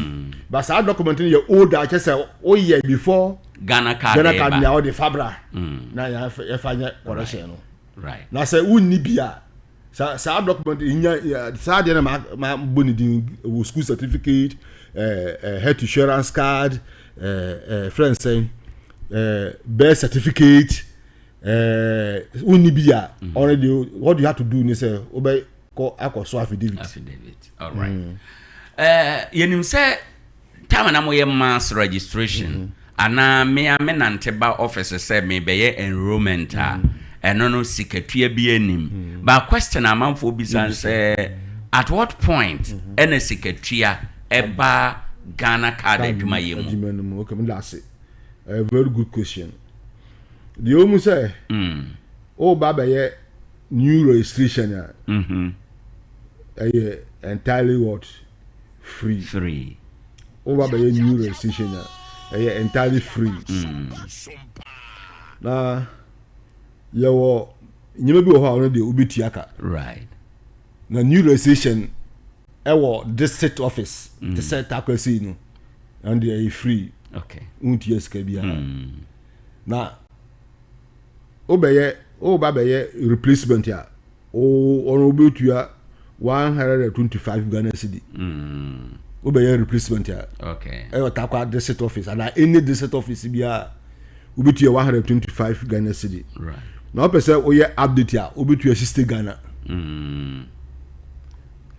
but saa document no yɛ older, kyɛ sɛ oyɛ before Ghana Card. Ghana Card ɛba. na wɔde fabra na yɛfa nyɛ correction no. Na sɛ wunni bi a, saa document nya saa deɛ na ma bɔ ne din wɔ school certificate, ɛɛ ɛɛ health insurance card, ɛɛ ɛɛ friend sɛn, birth certificate, wunni bi a, ɔno deɛ, what you have to do ni sɛ wobɛ kɔ akɔ so affidavit. Affidavit, all right. Yɛnim sɛ time na moyɛ mass registration anaa mea me nante ba office sɛ mebɛyɛ enrollment a, ɛno no sikatua bi anim, but question amanfoɔ bisa sɛ at what point ɛna sikatua ɛba Ghana Card adwumayɛ mu? Adwuma no mu, okay, mo da ase, a very good question. Deɛ o mu sɛ o ba bɛyɛ new registration a, ɛyɛ entirely what? Free. Free. O ba bɛyɛ new registration a, ɛyɛ entirely free. Na yɛwɔ nneɛma bi wɔ hɔ a ɔno deɛ wobɛtua ka. Na new registration ɛwɔ district office te sɛ Takwasi no, ɛno deɛ ɛyɛ free. Wontua sika biara. Na wobɛyɛ woba bɛyɛ replacement a, ɔno wobɛtua 125 Ghana cedi. Wobɛyɛ replacement a, ɛyɛ Tarkwa district office anaa any district office biara, wobɛtua 125 Ghana cedi. Na wopɛ sɛ woyɛ update a, wobɛtua 60 Ghana.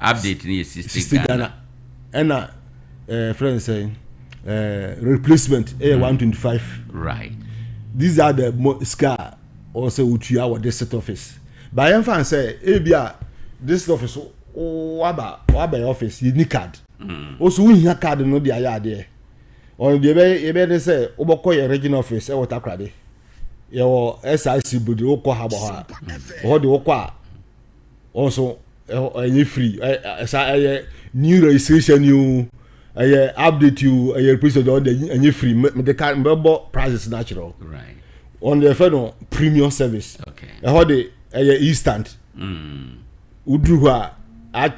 Update no yɛ 60 60 Ghana. Ghana, ɛna friend sɛ replacement ɛyɛ 125. These are the sika a ɔwɔ sɛ wotua wɔ district office. Ba yɛmfa n sɛ ebi a district office waba yɛ office, yɛ ni card, o so wohia card no de ayɛ adeɛ, ɔno deɛ yɛbɛyɛ yɛbɛyɛ ne sɛ wobɛkɔ yɛ regional office ɛwɔ Takoradi, yɛwɔ SIC building. Wokɔ ha bɔ hɔ a, hɔ de wokɔ a, ɔno so ɛnyɛ free. ɛ ɛsa ɛyɛ new registration yi o, ɛyɛ update yi o, ɛyɛ replacement, ɔno de ɛnyɛ free. Mede ka mbɛbɔ prices no akyerɛ wo. Ɔno deɛ yɛfrɛ no premium service. Ɛhɔ de ɛyɛ instant. Woduru hɔ a,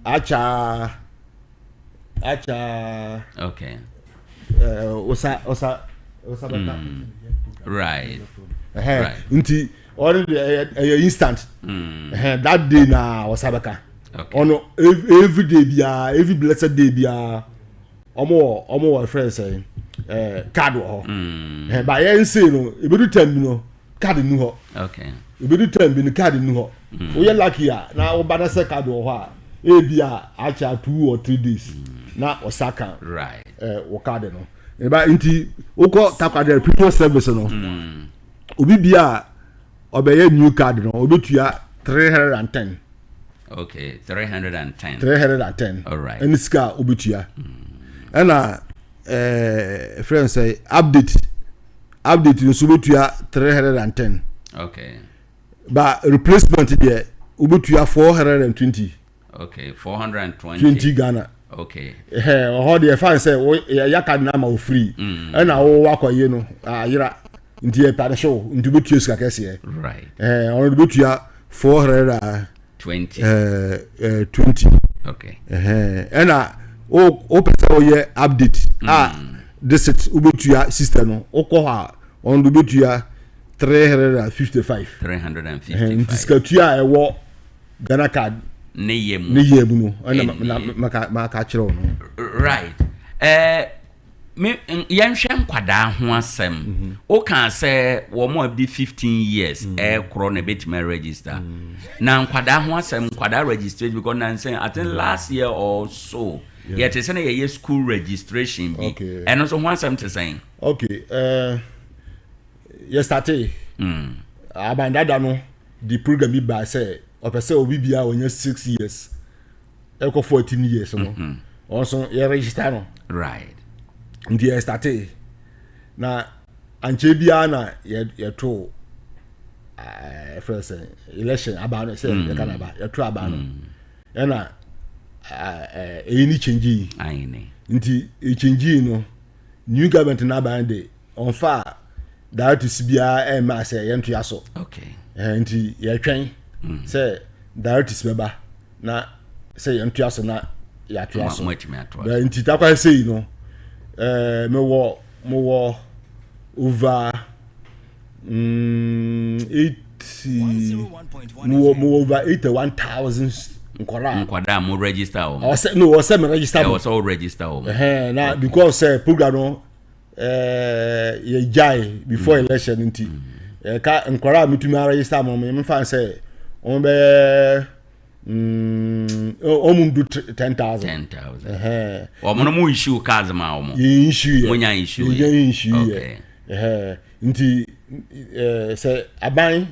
akyaa akyaa wosa bɛka. Nti ɔno deɛ ɛyɛ instant. Ɛhɛn, that day na wosa bɛka. Ɔno every day biara, every blessed day biara, ɔmo wɔ friend sɛ card wɔ hɔ. Ɛhɛn, ba yɛn nse no, ebedu time bi no, card nu hɔ. Ebedu time bi no, card nu hɔ. Woyɛ lucky a na woba na sɛ card wɔ hɔ a, ebi a akyɛ 2 or 3 days na ɔsa ka wɔ card no eba. Nti wokɔ Takoradi premium service no, obi bia a ɔbɛyɛ new card no, obetua 310. Okay, 310. 310. All right. Ɛne sika a obetua. Ɛna friend sɛ update nso obetua 310. Ba replacement deɛ wobɛtua 420. Okay, 420. 20 Ghana. Okay. Ɛhɛ ɔhɔ deɛ fa sɛ wo yɛ card na ama wo free. Ɛna wo wakɔye no ayera nti yɛ pade so nti wobɛtua sika kɛseɛ. Right. Ɛhɛ ɔno de wobɛtua 420. 20. Okay. Ɛhɛ ɛna wo wopɛ sɛ woyɛ update a district wobɛtua system no wokɔ hɔ a ɔno de wobɛtua 355. 355. Nti sikatua a ɛwɔ Ghana card ne yɛ mu ne yɛ mu no ɛna maka maka kyerɛ wo no. Right. Me yɛnhwɛ nkwadaa ho asɛm. Woka sɛ wɔn a bi 15 years ɛɛkorɔ na ebɛtumi register. Na nkwadaa ho asɛm, nkwadaa registration, because nansɛn, I think last year or so, yɛte sɛ na yɛyɛ school registration bi. Ɛno nso ho asɛm te sɛn? Okay, yɛ start abandada no di program bi ba sɛ ɔpɛ sɛ obi bia ɔnyɛ 6 years ɛkɔ 14 years no, ɔno nso yɛ register no. Nti yɛ start na ankyɛ biara na yɛ yɛto ɛfrɛ sɛ election aba no sɛ yɛka no aba, yɛto aba no ɛna ɛyi ni change yi. Ayene. Nti ɛchange yi no, new government n'aba no de ɔnfa directives biara ɛmma sɛ yɛntoa so. Nti yɛtwɛn sɛ directives bɛba na sɛ yɛntoa so na yɛatoa so. Mo atumi atoa so. Bɛ nti takwa sei no, mewɔ over 80, mewɔ over 81,000 nkɔla. Nkwadaa a mo register wɔn. Ɔsɛ no, ɔsɛ me register ɛwɔ mo. Sɛ wo register wɔn. Ɛhɛn, na because sɛ program no yɛ gyae before election nti ɛka nkɔla a metumi aregister mo, mefa sɛ wɔn bɛyɛ ɔmo du 10,000. 10,000. Ɛhɛn. Wɔn no mo issue cards ma wɔn. Yɛn issue yɛ. Mo nya issue yɛ. Yɛn issue yɛ. Ɛhɛn, nti sɛ aban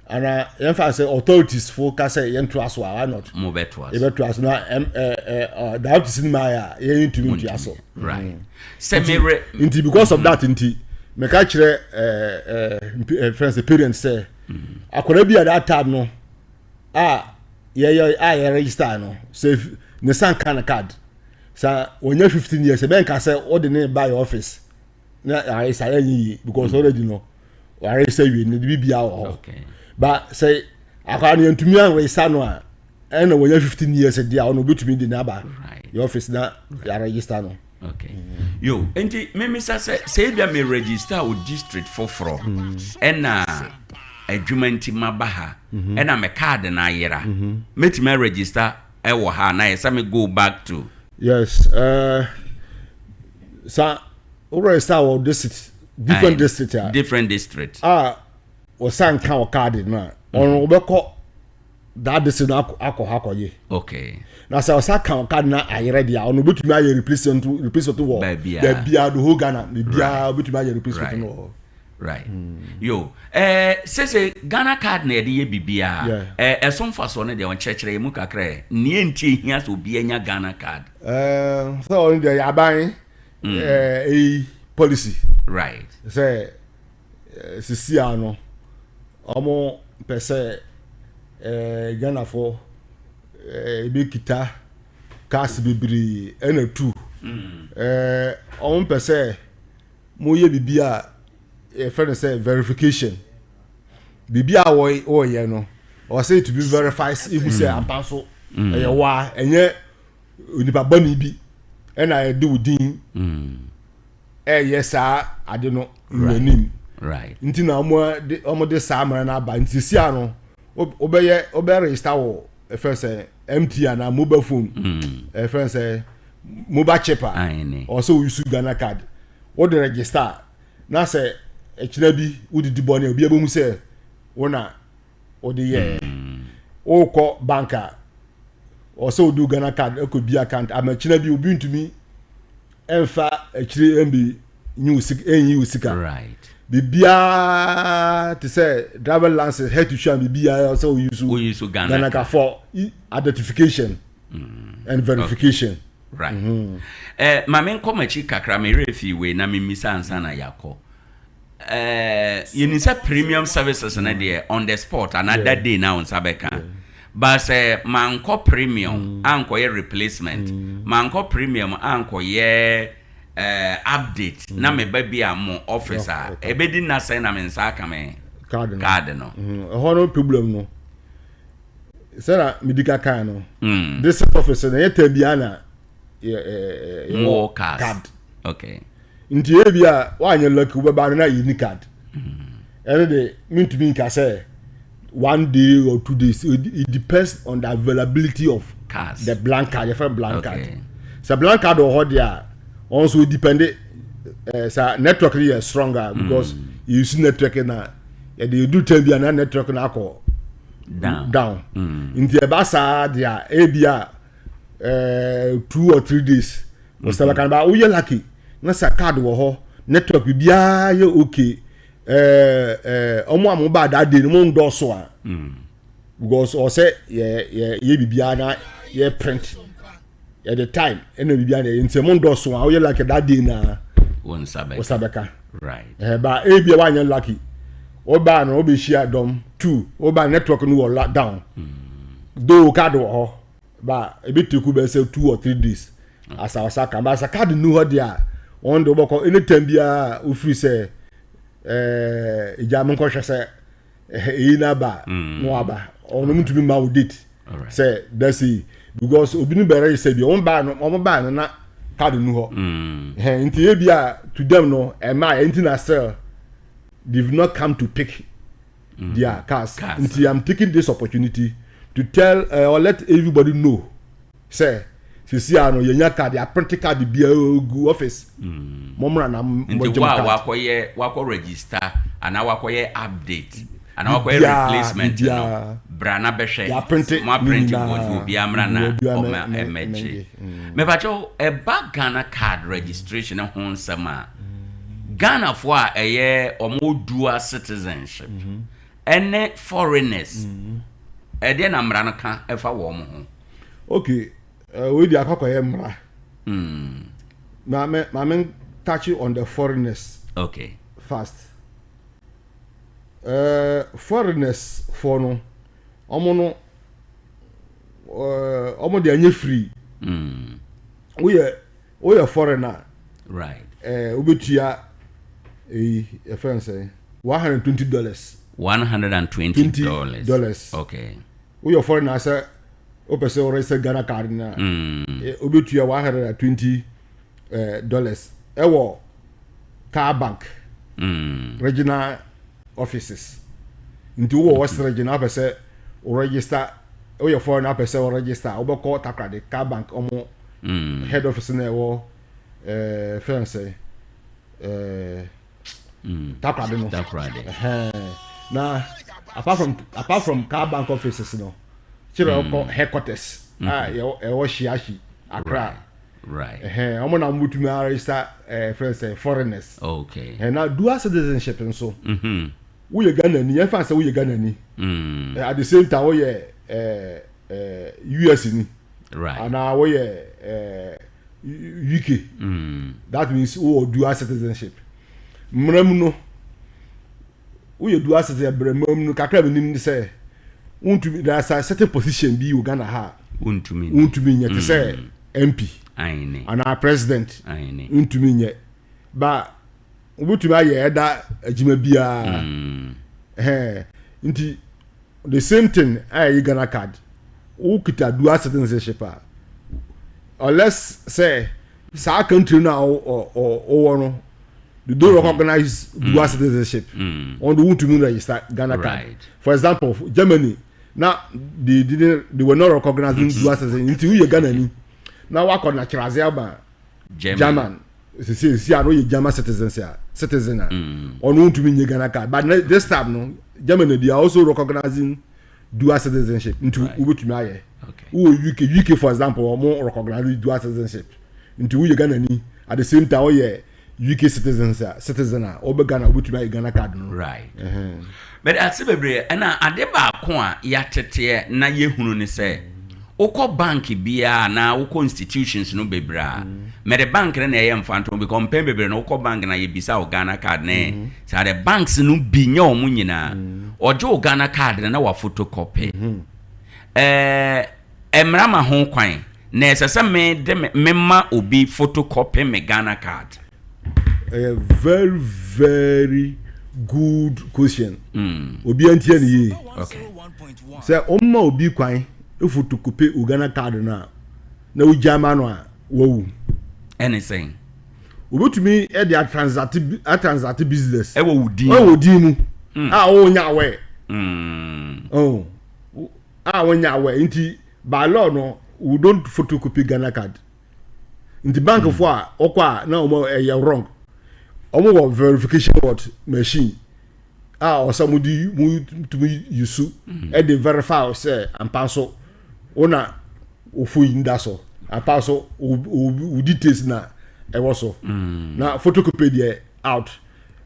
ana yɛmfa sɛ authorities fo ka sɛ yɛntoa so a, why not? Mo bɛ toa so. Yɛbɛtoa so na ɛm ɛɛ ɛɛ ɔ diabetes ni ma yɛ a yɛn ntumi ntoa so. Right, sɛ mere Nti because of that nti mɛka kyerɛ ɛɛ ɛɛ mp- ɛɛ friends, parents, sɛ akwadaa bi a that time no a yɛyɛ a yɛ register no, sɛ ne san ka ne card sa wɔnyɛ 15 years, ɛbɛn ka sɛ ɔde ne ba yɛ office na yɛaresa yɛ yie because already no wɔaresa wie ne de bi bia wɔ hɔ. Ba sɛ akwadaa no yɛntumi anresa no a ɛna wɔnyɛ 15 years deɛ a, ɔno obetumi de n'aba yɛ office na yɛaregister no. Okay, yo, nti memisa sɛ ebia me register wɔ district foforɔ ɛna adwuma nti maba ha ɛna me card no ayera, mɛtumi aregister ɛwɔ ha na yɛ sɛ me go back to? Yes, sa wo register wɔ district, different district a Different district. A wɔsan ka wɔ card no a, ɔno wobɛkɔ that district no akɔ hɔ akɔgye. Na sɛ ɔsa ka wɔ card no ayerɛ deɛ a, ɔno wobɛtumi ayɛ replacement wɔ Baabiara. Baabiara, the whole Ghana baabiara wobɛtumi ayɛ replacement no wɔ hɔ. Right, yo, sese Ghana card na yɛde yɛ biribiara. Ɛso mfasoɔ no deɛ, ɔnkyerɛkyerɛ yɛ mu kakra ɛ nea nti ehia sɛ obi anya Ghana card. Sɛ ɔno deɛ yɛ aban ɛyi policy sɛ sisi a no ɔmo pɛ sɛ Ghanafoɔ ebi kita cars bebree ɛna tu ɔmo pɛ sɛ mo yɛ bibi a yɛfrɛ no sɛ verification. Bibi a wɔyɛ no, ɔsɛ to be verified ihu sɛ ampa so ɛyɛ wa, ɛnyɛ onipa bɔnni bi ɛna yɛde wo din ɛyɛ saa ade no n'anim. Nti na ɔmo de saa amara no aba. Nti si ano wobɛyɛ, wobɛ register wɔ ɛfɛ sɛ MTN na mobile phone, ɛfɛ sɛ mobile chip a Aane. ɔsɛ o use Ghana card wode register na sɛ ɛkyerɛ bi wodidi bɔ ne obi abɛhu sɛ wo na wode yɛ. Wokɔ bank a, ɔsɛ wode Ghana card ɛkɔ bi account ama kyerɛ bi obi ntumi ɛmfa akyire ɛmbi nyi wo sika, ɛnyi wo sika. Biribiara te sɛ driver license, head to show, biribiara sɛ o use O use Ghana Ghana card. Card for identification and verification. Right. Maame, nkɔ m'akyi kakra, merɛ fi wei na memisa ansa na yɛakɔ. Yɛnim sɛ premium services no deɛ, on the spot anaa that day na wo nsa bɛka. But sɛ mankɔ premium ankɔyɛ replacement, mankɔ premium ankɔyɛ update na meba bi a mo office a, ɛbɛdi nna sɛn na me nsa aka me card no? Card no. Ɛhɔ no problem no, sɛna medi ka kan no, district office no, ɛyɛ time biara na yɛwɔ More cards. Card. Nti ebi a woanyɛ lucky, wobɛba no na yɛni card. Ɛno de, mentumi nka sɛ one day or 2 days. It depends on the availability of cards. The blank card, yɛfrɛ blank card. Sɛ blank card wɔ hɔ deɛ a, ɔno nso depend sɛ network no yɛ stronger, because you use network na yɛde edu time bi a na network no akɔ down. Down. Nti ɛba saa deɛ a, ebi a 2 or 3 days wɔsɛ bɛka no ba. Woyɛ lucky na sɛ card wɔ hɔ, network biara yɛ okay, ɛɛ ɛɛ ɔmo a mo ba that day no, mo ndɔɔso a, because ɔsɛ yɛ biribiara na yɛ print, yɛde time ɛna biribiara na yɛ. Nti mo ndɔɔso a, woyɛ lucky, that day na wo nsa bɛka. Wɔsa bɛka. Ba ebi a wanyɛ lucky, ɔbaa no ɔbɛhyia dɔm two, ɔbaa network no wɔ down, though card wɔ hɔ, ba ebi take bɛ sɛ 2 or 3 days asa ɔsa ka. Ba asa card nu hɔ deɛ a, wɔn de wɔbɛkɔ anytime biara. Ofiri sɛ ìjà mi nkɔhwɛ sɛ eyi n'aba na waba, ɔno mu ntumi ma wo date sɛ dasi, because obi ni bɛrɛ sɛ bi wɔn baa no na card nu hɔ. Nti ebi a to them no ɛma yɛ nti na still they have not come to pick their cars. Cars. Nti I'm taking this opportunity to tell or let everybody know sɛ sisi a no yɛnya card, yɛaprint card biara gu office, mɔmra na nti mmɔgye wo mo a card. wakɔyɛ, wakɔ register anaa wakɔyɛ update anaa wakɔyɛ Biribiara, replacement no, biribiara. Bra na bɛhwɛ. Yɛaprint mo aprint ne wɔ nyinaa. obiara mmra na Obiara ɔma mɛgye. ɛmɛgye. Mepakyɛw, ɛba Ghana Card registration ho nsɛm a, Ghanafoɔ a ɛyɛ ɔmo dual citizenship ɛne foreigners, ɛdeɛ na mmara no ka ɛfa wɔn ho? Okay, wei di akɔkɔyɛ mmara. Maame, touch on the foreigners first. Foreigners foɔ no, ɔmo no ɔmo de ɛnyɛ free. Woyɛ foreigner, wobɛtua eyi yɛfrɛ no sɛ $120. $120. Dollars. Woyɛ foreigner sɛ wopɛ sɛ wɔregister Ghana Card no a, wobɛtua $120 ɛwɔ Cal Bank regional offices. Nti wowɔ West Region, wopɛ sɛ wo register, woyɛ foreigner wopɛ sɛ wo register a, wobɛkɔ Takoradi Cal Bank ɔmo head office na ɛwɔ fɛn sɛ Takoradi no. Takoradi. Ɛhɛn. Na apart from Cal Bank offices no, kyerɛ ɔkɔ headquarters a ɛwɔ Shiashi, Accra. Ɛhɛn, ɔmo na ɔmo tumi register fɛn sɛ foreigners. Ɛhɛn, na dual citizenship nso, woyɛ Ghana ni, yɛn fa sɛ woyɛ Ghana ni, at the same time woyɛ US ni anaa woyɛ UK, that means wowɔ dual citizenship. Mmara mu no, woyɛ dual citizen, mmara mu no kakra mi nim sɛ wontumi, there is a certain position bi wɔ Ghana ha a wontumi. Wontumi nyɛ te sɛ MP Aine. anaa president. Aine. Wontumi nyɛ, ba wobɛtumi ayɛ ɛda adwuma biara. Ɛhɛn, nti the same thing a ɛyɛ Ghana Card, wokita dual citizenship a, unless sɛ saa country no a wowɔ no, they don't recognize dual citizenship, wɔn de wontumi register Ghana Card. For example, Germany na they didn't, they were not recognizing dual citizenship. Nti woyɛ Ghana ni na wakɔ naturalize aba German. German sisi a no yɛ German citizen a, ɔno ntumi nye Ghana Card. But this time no, Germany, they are also recognizing dual citizenship, nti wobɛtumi ayɛ. Wowɔ UK, for example, ɔmo recognize dual citizenship. Nti woyɛ Ghana ni, at the same time woyɛ UK citizen a ɔbɛ Ghana, wobɛtumi ayɛ Ghana Card no. Right. Ɛhɛn. But ase bebree, ɛna ade baako a yɛateteɛ na yɛhunu ne sɛ Wokɔ bank biara anaa wokɔ institutions no bebree a, mede bank no na ɛyɛ mfantoho because mpɛn bebree no wokɔ bank na yɛbisa wo Ghana card ne saa de banks no bi nyɛ wɔn nyinaa. Ɔgye wo Ghana card no na wa photocopy. Ɛɛ mmara ma ho kwan na ɛsɛ sɛ me de me mema obi photocopy me Ghana card. Ɛyɛ very very good question. Obiara ntie ne yie. Okay. Sɛ ɔma obi kwan photocopy wo Ghana card no a na wogya ma no a wawu. Ɛne sɛn? Obetumi de atransact atransact business. Ɛwɔ wo din. Ɛwɔ wo din mu. A wonya aware. Oh. A wonya aware nti by law no we don't photocopy Ghana card. Nti bank fo a ɔkɔ a na wɔn ɛyɛ wrong. Wɔn wɔ verification what machine a ɔsɛ mo di mo tumi yusu ɛde verify sɛ ampa nso wo na ofo yi da so ampa nso wo wo details na ɛwɔ so. Na photocopy deɛ out.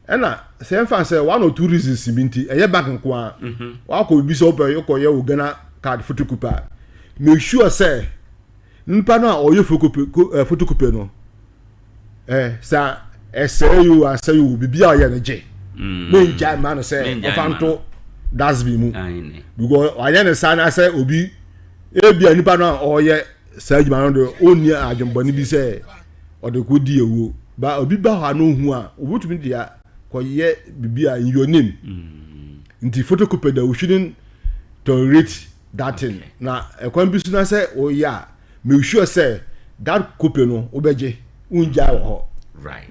Ɛna sɛ ɛnfa sɛ one or two reasons bi nti ɛyɛ bank nko a wakɔ bi sɛ ɔpɛ ɔkɔ yɛ wo Ghana card photocopy a make sure sɛ nipa no a ɔyɛ photocopy ko ɛ photocopy no ɛ sɛ ɛsɛe yi o asɛe o bibi a ɔyɛ no gye ne ngya mma no sɛ ɔfa nto dustbin mu because ɔayɛ ne saa na sɛ obi ebi a nipa no a ɔyɛ saa adwuma no de ɔnni adwembɔne bi sɛ ɔde kɔ di ewuo ba obi ba hɔ a na ohu a obetumi de kɔyɛ bibi a in your name nti photocopy da we shouldn't tolerate that thing na ɛkwan bi so na sɛ ɔyɛ a make sure sɛ that copy no wobɛgye wongyae wɔ hɔ. Right.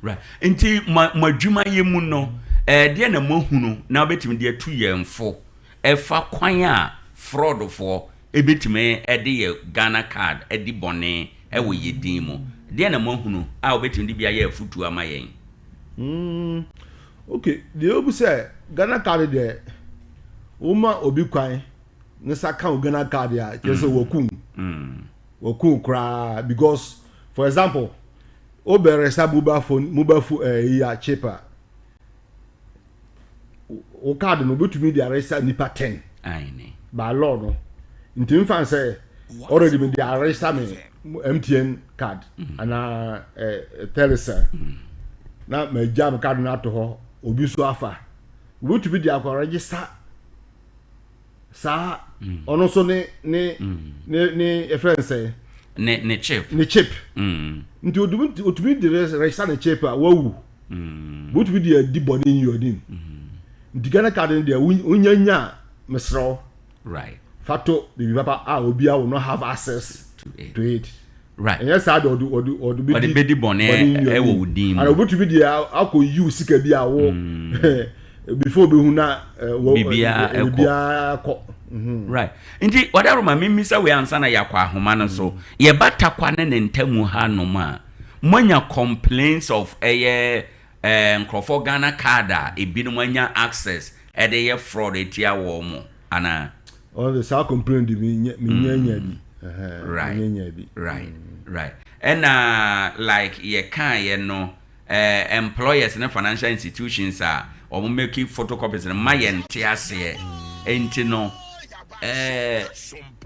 Right. Nti mo mo adwuma yɛ mu no, ɛdeɛ na moahunu na wobɛtumi de atu yɛn fo ɛfa kwan a fraudfoɔ ɛbɛtumi ɛde yɛ Ghana card adi bɔne ɛwɔ yɛ din mu. Deɛ na moahunu a wobɛtumi de bi ayɛ afutuo ama yɛn? Okay, deɛ obu sɛ Ghana card deɛ woma obi kwan ne sa ka wo Ghana card a kyerɛ sɛ wakum wakum koraa because for example wobɛrɛ sa mobile phone mobile phone ɛyi a chip a wo card no obetumi de aresa nipa 10 by law no nti nfa sɛ already me de aresa me MTN card anaa Telecel na ma gya me card no ato hɔ obi nso afa obetumi de akɔ register saa ɔno nso ne ne ne ne ɛfrɛ n sɛ ne ne chip ne chip nti otumi otumi de register ne chip a wawu wotumi de adi bɔne in your name nti Ghana card no deɛ wonya nya a mesrɛ wo right fa to biribi papa a obiara will not have access to it, to it. Right. Ɛnyɛ saa de ɔde ɔde ɔde bɛdi ɔde bɛdi bɔne ɛwɔ wo din mu. Ana obetumi de akɔ yi wo sika bi a wo before obehu na wɔ biribiara ɛkɔ biribiara kɔ. Right. Nti ɔdaroma mimisa wei ansa na yɛakɔ ahoma no so. Yɛba Tarkwa ne ne ntamu ha nom a moanya complaints of ɛyɛ ɛɛ nkurɔfoɔ Ghana card a ebinom anya access ɛde yɛ fraud etia wɔn mo anaa? Ɔno de saa complaint de mi nya mi nya nya bi. Right. Mi nya nya bi. Right. Ɛna like yɛ kan yɛ no employers ne financial institutions a wɔn make photocopies no ma yɛn te aseɛ. Nti no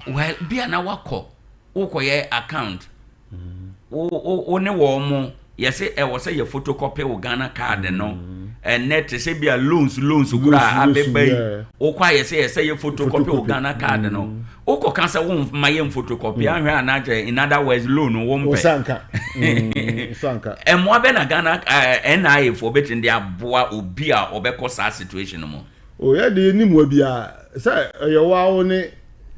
well bia na wakɔ wokɔyɛ account wo wo wo ne wɔn mo yɛsɛ ɛwɔ sɛ yɛ photocopy wo Ghana card no ɛnɛ te sɛ bia loans loans koraa abɛba yi wokɔ a yɛsɛ yɛsɛ yɛ photocopy wo Ghana card no wokɔ ka sɛ wo ma yɛ photocopy ahwɛ anagyɛ in other words loan wo mpɛ ɛmmoa bɛ na Ghana NIA foɔ bɛtumi de aboa obi a ɔbɛkɔ saa situation no mu. O yɛ de ni mu bia sɛ ɛyɛ wa wo ne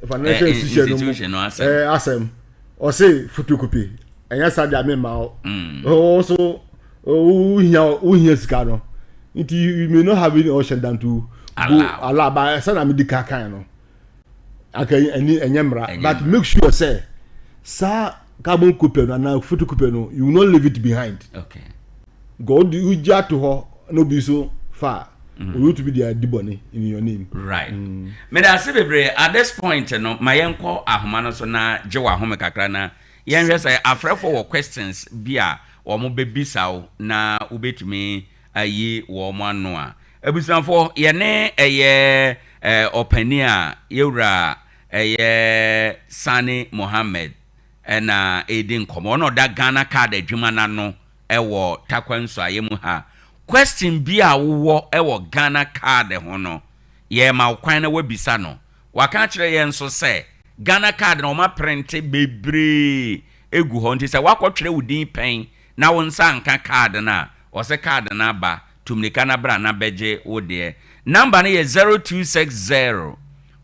financial institution no asɛm ɔse photocopy ɛnyɛ saa deɛ mema wo wo so wohia wohia sika no nti you may not have any option than to go allow but ɛsɛ na medi ka kan no aka ɛni ɛnyɛ mmara but make sure sɛ saa carbon copy no anaa photocopy no you will not leave it behind okay God wogya to hɔ na obi so fa obi tumi de adi bɔne in your name. Right. Meda ase bebree. At this point no, ma yɛnkɔ ahoma no so na gye w'ahome kakra na yɛnhwɛ sɛ afrɛfoɔ wɔ questions bi a wɔn bɛbisa wo na wobɛtumi ayi wɔn ano a. Abusuafoɔ, yɛne ɛyɛ ɔpanin a yɛwura ɛyɛ Sani Mohammed na ɛredi nkɔmmɔ. Ɔna ɔda Ghana Card adwuma no ano wɔ Tarkwa Nsuaeɛ mu ha. Question bi a wowɔ wɔ Ghana Card ho no, yɛrema wo kwan na woabisa no. Waka akyerɛ yɛn nso sɛ Ghana Card no wɔaprente bebree gu hɔ nti sɛ woakɔtwerɛ wo din pɛn na wo nsa anka card no a, ɔse card no aba, tu mmirika na bra na bɛgye wo deɛ. Number no yɛ 0260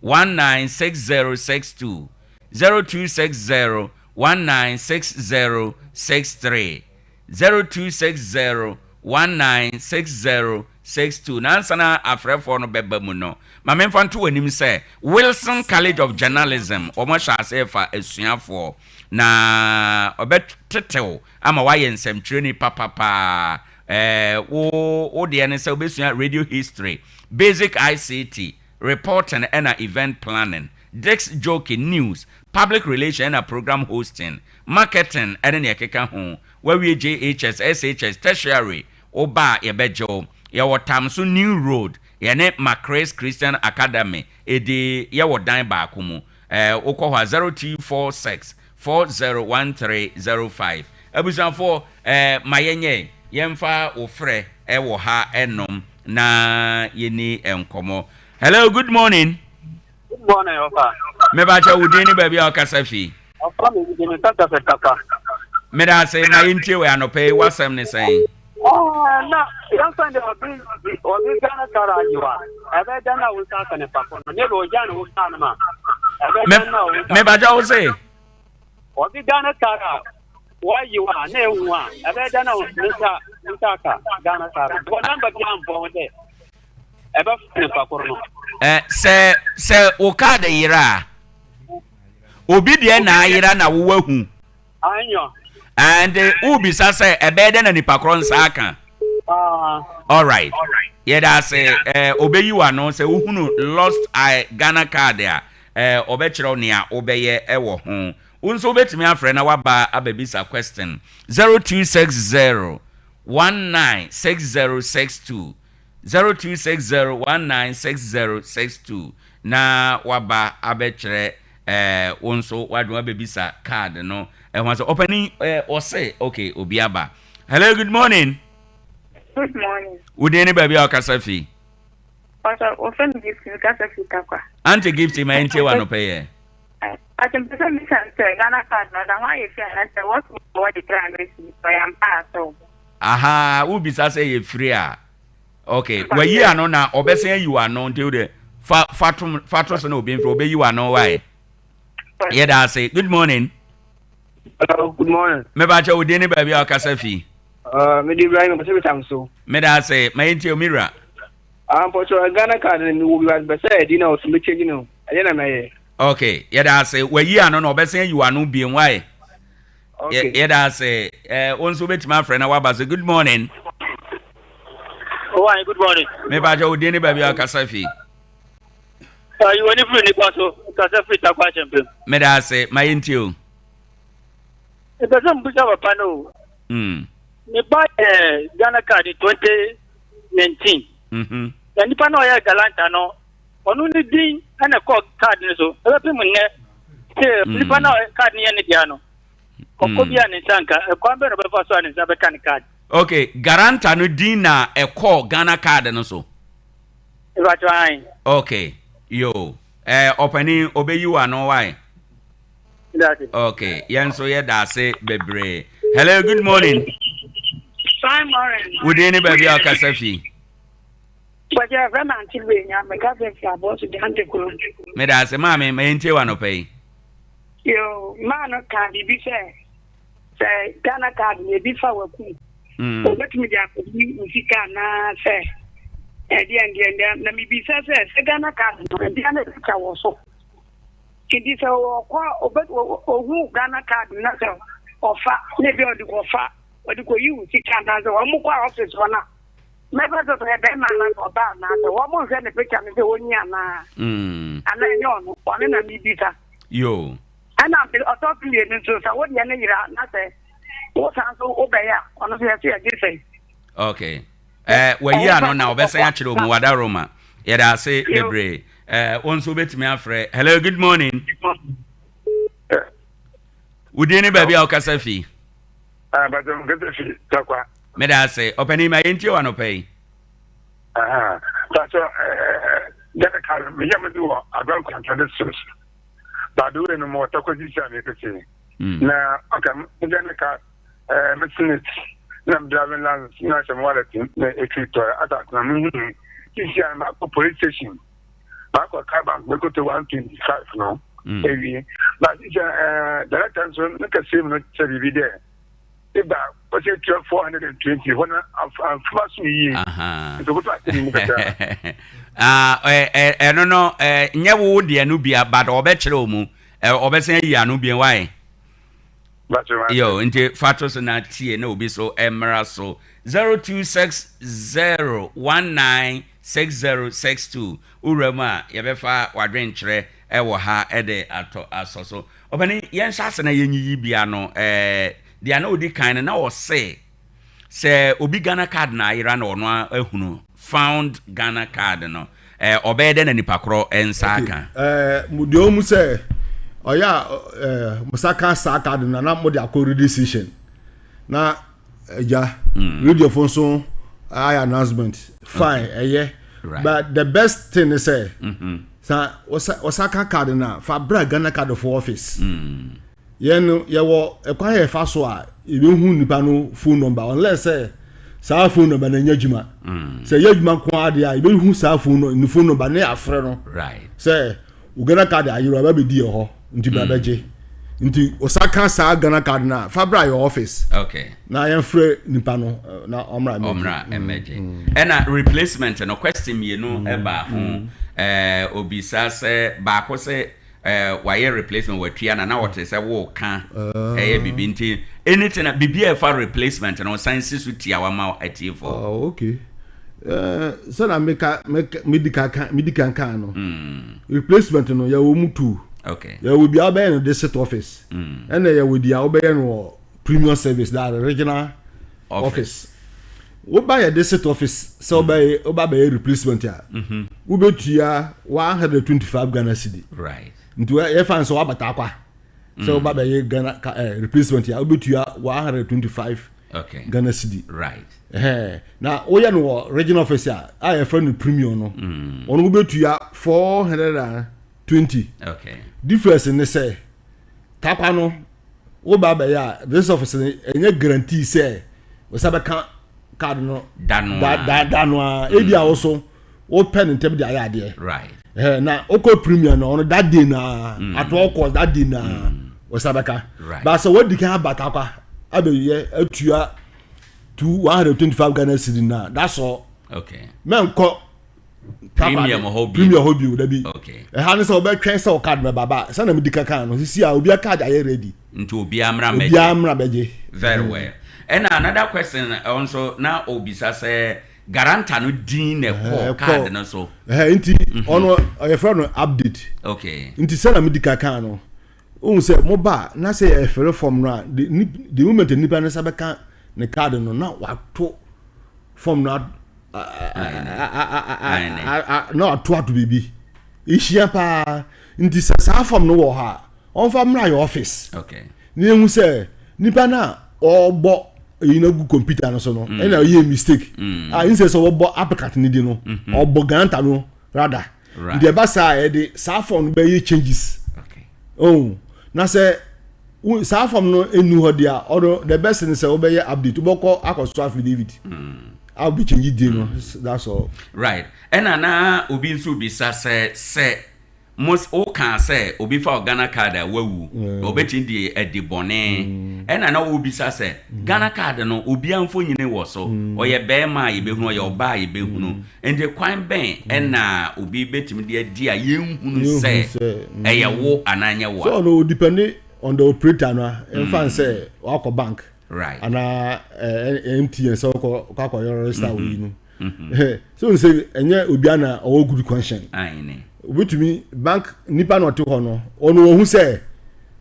196062, 0260 196063. 0260 196062 Na ansa na afrɛfoɔ no bɛba mu no, ma memfa nto w'anim sɛ Wilson College of Journalism, wɔahyɛ ase refa asuafoɔ, na wɔbɛtetew ama woayɛ nsɛmtwerɛni papapaa. Ɛɛ, wo, wo deɛ ne sɛ wobɛsua Radio History, Basic ICT, Reporting ɛna Event Planning, Disc Jockey, News, Public Relation ɛna Program Hosting, Marketing ɛne nea ɛkeka ho. Woawie JHS, SHS, Tertiary, woba a yɛbɛgye wo. Yɛwɔ Tamso New Road, yɛne Macraes Christian Academy ɛdi, yɛwɔ dan baako mu. Ɛɛ, wokɔ hɔ a 0246 401305. Abusuafoɔ, ɛɛ, ma yɛnyɛ, yɛmfa wo frɛ ɛwɔ ha ɛnom na yɛni nkɔmmɔ. Hello, good morning. Good morning, Ofa. Mebakyɛ wo din ne baabi a ɔkasa fi. Ɔfa me de me kasa fɛ kasa. Meda ase ma yɛntie wɔ anɔpa yi w'asɛm ne sɛn? Na yɛmfa de ɔbi ɔbi Ghana kara ayiwa ɛbɛ dɛn na wo nsa aka ne pako no ne bɛ ɔgya ne wo kaa no ma ɛbɛ dɛn na wo nsa. Mebakyɛ wo se. Ɔbi Ghana kara wayiwa na ehu a ɛbɛ dɛn na wo nsa nsa aka Ghana kara. Wɔ namba bi ambɔ ho dɛ. Ɛbɛfa nipa koro no. Ɛ sɛ sɛ wo kaade yera a, obi deɛ na ayera na wo wahu. Anyɔ. And wobisa sɛ ɛbɛyɛ dɛ na nipa korɔ nsa aka. Ah. Alright. Yɛda ase ɛ obeyi w'ano sɛ wohunu lost I Ghana card a ɛ ɔbɛkyerɛ wo nea wobɛyɛ ɛwɔ ho. Wo nso wobɛtumi afrɛ na waba abɛbisa question 0260 196062. 0260196062 na waba abɛkyerɛ eh, wo nso w'adwene wabɛbisa card no ɛho asɛ ɔpanin eh, ɔse ok obi aba hello good morning. Good morning. Wo din ne baabi a ɔkasa fi. Pastor, wɔfrɛ me Gift, mekasa fi Tarkwa. Auntie Gift ma yɛntie w'anɔpɛ yɛ. Pastor, mpɛ sɛ misa no sɛ Ghana card no ɔda ho ayɛ fi anaasɛ wɔso wɔde tra no asi ɔyɛ ampa asɛ Aha, wobisa sɛ yɛ firi a. Okay, wayi ano na ɔbɛsan ayi w'ano nti wo de fa fa to fa to so na obi mfrɛ ɔbɛyi w'ano wae. Yɛda ase. Good morning. Hello, good morning. Meba kyɛ wo din ne baabi a ɔkasa fi. Uh, me de Ibrahim mpɛ sɛ metam so. Meda ase. Ma yɛntie Omira. Ah, mpɔkyɛ Ghana card no mewɔ bi bɛ sɛ ɛdi na ɔso mɛkyɛgye no. Ɛyɛ na mɛyɛ. Okay, yɛda ase. Wayi ano na ɔbɛsan ayi w'ano biem wae. Okay. Yɛda ase. Eh, wo nso wobɛtumi afrɛ na woaba so. Good morning. Oh, hi, good morning. Me pa kyɛ wo din ne baabi a ɔkasa fi. Ayi wɔ ne firi nipa so, kasa firi takwa akyɛmpem. Meda ase, ma yɛntie o. Mepɛ sɛ mbusa papa no o. Mm. Me ba yɛ Ghana card 2019. Mm -hmm. Na nipa na ɔyɛ Galanta no, ɔno ne din ɛna ɛkɔ card no so. Ɛbɛpem nnɛ sɛ mm. nipa na card no yɛ ne dea no. Ɔkɔ bi a ne nsa nka, ɛkwan bɛn na ɔbɛfa so a ne nsa bɛka ne card. Ok, guarantor no din na ɛkɔɔ Ghana card no so? Mepakyɛw, ae. Ok, yoo. Eh, ɔpanin, ɔbɛyi wo ano, wai? Medase. Ok, yɛn nso yɛda ase bebree. Hello, good morning. Fine morning. Wo din ne baabi a ɔkasa fi? Bɔkyɛ, yɛfrɛ me Auntie Benya, mekasa fi Abɔso Gyante kurom. Meda ase, maame, ma yɛntie wo anɔpa yi. Yoo, maa no kaa biribi sɛ sɛ Ghana card no ebi fa w'akum. Mm. Obetumi de akɔyi wo sika anaa sɛ ɛdeɛ ndeɛ ndeɛ na mebisa sɛ sɛ Ghana card no ebia na picture wɔ so. Nti sɛ ɔkɔ ɔbɛ ohu Ghana card na sɛ ɔfa na ebi ɔde kɔfa ɔde kɔyi wo sika anaa sɛ wɔn kɔ office hɔ no a mɛfa sɛ sɛ ɔyɛ bɛrima anaa sɛ ɔbaa anaa sɛ wɔn nhwɛ ne picture no sɛ onyi anaa mm. anaa ɛnyɛ ɔno ɔno na mebisa. Yoo. Ɛna ɔtɔ so mmienu nso sɛ wo deɛ no yera na sɛ wosan so wobɛyɛ a ɔno nso yɛso yɛgye sɛn. Okay. Eh, wayi ano na ɔbɛsan akyerɛ mu wada Roma. Yɛda ase bebree. Wo nso wobɛtumi afrɛ. Hello, good morning. Wo din ne baabi a wokasa fi? Ah, bàtà mo kasa fi Tarkwa. Meda ase. Ɔpanin ma yɛntie wɔ anɔpa yi. Bàtà Ghana card meyɛ mo de wɔ Agora Nkwanta district. By the way no mo wɔ Tarkwa sisi a mekasa yi. Na ɔka me Ghana card ɛɛ me senate na me driving license na ahyɛ me wallet na etwi tɔ ata na me hu sisi a makɔ police station makɔ car bank mekoto 125 no ewie ba sisi a ɛɛ director nso ne kɛseɛ mu no kyerɛ biribi dɛ eba wɔsɛ tua 420 hɔ na amfuma so yie nti okoto ase mu kakra. Ɛno no nyɛ wo deɛ no bia but ɔbɛkyerɛ wo mu ɔbɛsan ayi ano bio why? Yo, nti fa to so na tie na obi so mmra so. 0260196062 wowura mu a yɛbɛfa w'adwenkyerɛ wɔ ha de atɔ asɔ so. Ɔpani yɛnhyɛ ase na yɛnyiyi bia no eh, deɛ na ɔdi kan no na ɔse Sɛ obi Ghana card na ayera na ɔno ahunu found Ghana card no, eh, ɔbɛyɛ dɛn na nipa korɔ nsa Okay, aka? eh, mo deɛ ɔmu sɛ ɔyɛ a eh, mo sa ka saa card no na mo de akɔ radio station na agya mm. radio fo nso ayɛ announcement fine ɛyɛ okay. but the best thing is sɛ mm -hmm. sa ɔsa ka card no a fa bra Ghana card fo office mm. Yɛn no, yɛwɔ ɛkwan a yɛfa so a yɛbɛhu nipa no phone number unless sɛ saa phone number no ɛnyɛ adwuma. Mm. Sɛ ɛyɛ adwuma nko ara deɛ a yɛbɛhu saa phone no ne phone number ne yɛafrɛ no sɛ wo Ghana card ayerɛ aba bɛdi yɛ hɔ nti bra mm. bɛgye. Nti ɔsa ka saa Ghana card no a fa bra yɛ office. Okay. Na yɛmfrɛ nipa no eh, na ɔmmra mmɛgye. Ɔmmra mm. mmɛgye. Mm. Ɛna replacement no question mmienu ɛbaa ho. Ɛɛ obisa sɛ baako sɛ eh, wayɛ replacement watua na na ɔte sɛ woka ɛyɛ biribi nti anything biribi a ɛfa replacement no san si so tiawa ma atiefo. Oh, okay. Eh, sɛna meka medi kan kan medi kan kan no mm. replacement no yɛwɔ mu two. Okay. Yɛwɔ bi a wobɛyɛ no district office mm. ɛna yɛwɔ di a wobɛyɛ no wɔ premium service that regional office woba yɛ district office sɛ wobɛyɛ woba bɛyɛ replacement a mm-hmm. wobɛtua 125 Ghana cedi right nti yɛfa no sɛ woabata akwa sɛ mm. woba bɛyɛ Ghana eh, replacement a wobɛtua 125 okay. Ghana cedi right eh, na woyɛ no wɔ regional office a a yɛfrɛ no premium no mm. ɔno wobɛtua 420 okay. difference ne sɛ takwa no wo ba bɛyɛ a this office no ɛnyɛ guarantee sɛ wɔsa bɛka card no da no da da no a mm. ebi a woso wopɛ ne ntɛm de ayɛ adeɛ right ɛɛ na wokɔ premier no ɔno that day na mm. at all cost that day na mm. wɔsa bɛka baasa wɔdi kan aba takwa abɛyɛ atua 2 125 Ghana cedi na that's all okay mɛnkɔ Premium hɔ bio. Premium hɔ bio dabi. Okay. Ɛha ne sɛ wɔbɛtwɛn sɛ ɔcard bɛba ba sɛ na medi kankan no sisi a obiara card ayɛ ready. Nti obiara mmra mmɛgye. Obiara mmra bɛgye. Very well. Ɛna another question nso na obisa sɛ guarantor no din na ɛkɔ card no so. Ɛhɛ nti ɔno yɛfrɛ no update. Okay. Nti sɛ na medi kankan no ohun sɛ mo ba na sɛ yɛfɛre form no a the the moment nipa no nsa bɛka ne card no na wato form no na wato ato biribi ehyia paa nti sɛ saa form no wɔ hɔ a ɔnfa mmra yɛ office na ehu sɛ nipa no a ɔrebɔ eyi no gu computer no so no mm. ɛna ɔyɛ mistake mm. a nsɛ sɛ ɔbɔ applicant no di no mm-hmm. ɔbɔ guarantor no rather nti ɛba saa yɛde saa form no bɛyɛ changes oh na sɛ saa form no enu hɔ deɛ ɔno the best ni sɛ wobɛyɛ update wobɛkɔ akɔso affidavit mm. a wobɛ change din no that's all. Right ɛna na obi nso bisa sɛ sɛ mo wokaa sɛ obi fa Ghana card a wawu na obetumi de adi bɔne ɛna na wobisa sɛ Ghana card no obiara mfonyini wɔ so ɔyɛ bɛrima a yɛbɛhunu ɔyɛ ɔbaa a yɛbɛhunu nti kwan bɛn ɛna obi bɛtumi de adi a yɛnhunu sɛ ɛyɛ wo anaa nyɛ wo a. So ɔno depend on the operator no a ɛmfa nsɛ wakɔ bank right anaa MTN sɛ wokɔ akɔyɛ register wɔ yi no so n sɛ ɛnyɛ obiara na ɔwɔ good conscience obetumi bank nipa na ɔte hɔ no ɔno ɔhu sɛ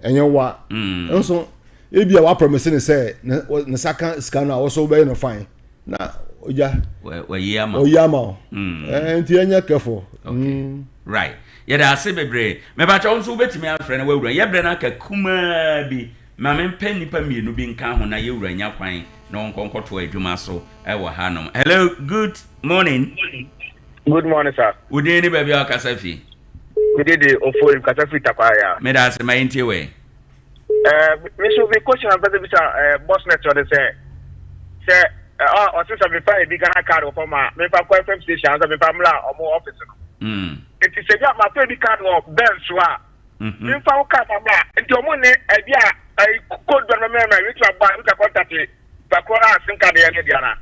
ɛnyɛ wa nso ebi a wa promise ne sɛ ne nsa ka sika no a wɔsɔ wobɛyɛ no fine na. ogya wayi ama oyi ama o mm. eh, nti ɛnyɛ careful okay. mm. right yɛda ase bebree mebakyɛ wo nso wobɛtumi afrɛ no wawura yɛbrɛ no aka kumaa bi ma mempɛ nnipa mmienu bi nka ho na yɛwura nya kwan na ɔnkɔ nkɔto adwuma so ɛwɔ hanom. Hello, good morning. Good morning, sir. Wo din ne baabi a ɔkasa fi? Me din de Ofori, mekasa firi Takwaya. Meda ase ma yɛntie wɛ. Eh, me nso me question a mpɛ sɛ bisa eh, boss net ɔde sɛ sɛ eh, ɔse sɛ mefa ebi Ghana card wɔ fam a mefa kɔ FM station ansa mefa mmra ɔmo office no. Nti sɛ bi a mafa ebi card wɔ bɛn so a memfa wo card mmra nti ɔmo ne ebi a code bɛn mɛmɛ mɛ wetumi abɔ a wetumi akɔntate bakorɔ a sim card yɛ ne deɛ na.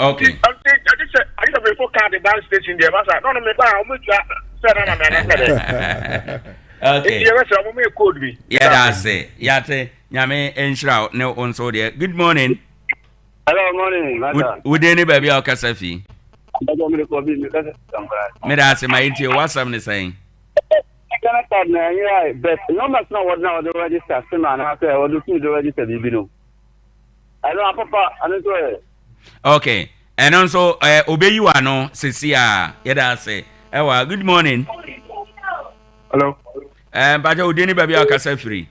Okay. Nti agye sɛ agye sɛ mefo card ba station deɛ masa na ɔno meba a ɔmo tua sɛ na ma me anasɛ dɛ. Okay. Nti yɛbɛsrɛ ɔmo meyɛ code bi. Yɛda ase yɛate nyame nhyira wo ne wo nso deɛ. Good morning. Hello, morning, madam. Wo din ne baabi a wokasa fi? Abɛjɔ mi kɔ bi mi kasa sankora. Meda ase ma yɛntie w'asɛm ne sɛn? Ghana card na ɛnyɛ ayɛ but numbers na wɔde na wɔde register sim anaasɛ wɔde tumi de register biribi no ɛno apapa ɛno nso ɛ. Okay ɛno nso ɛ obeyi wa no sisi a yɛda ase ɛwɔ good morning. Hello. Ɛɛ mpakyɛ odin ne baabi a ɔkasa firi.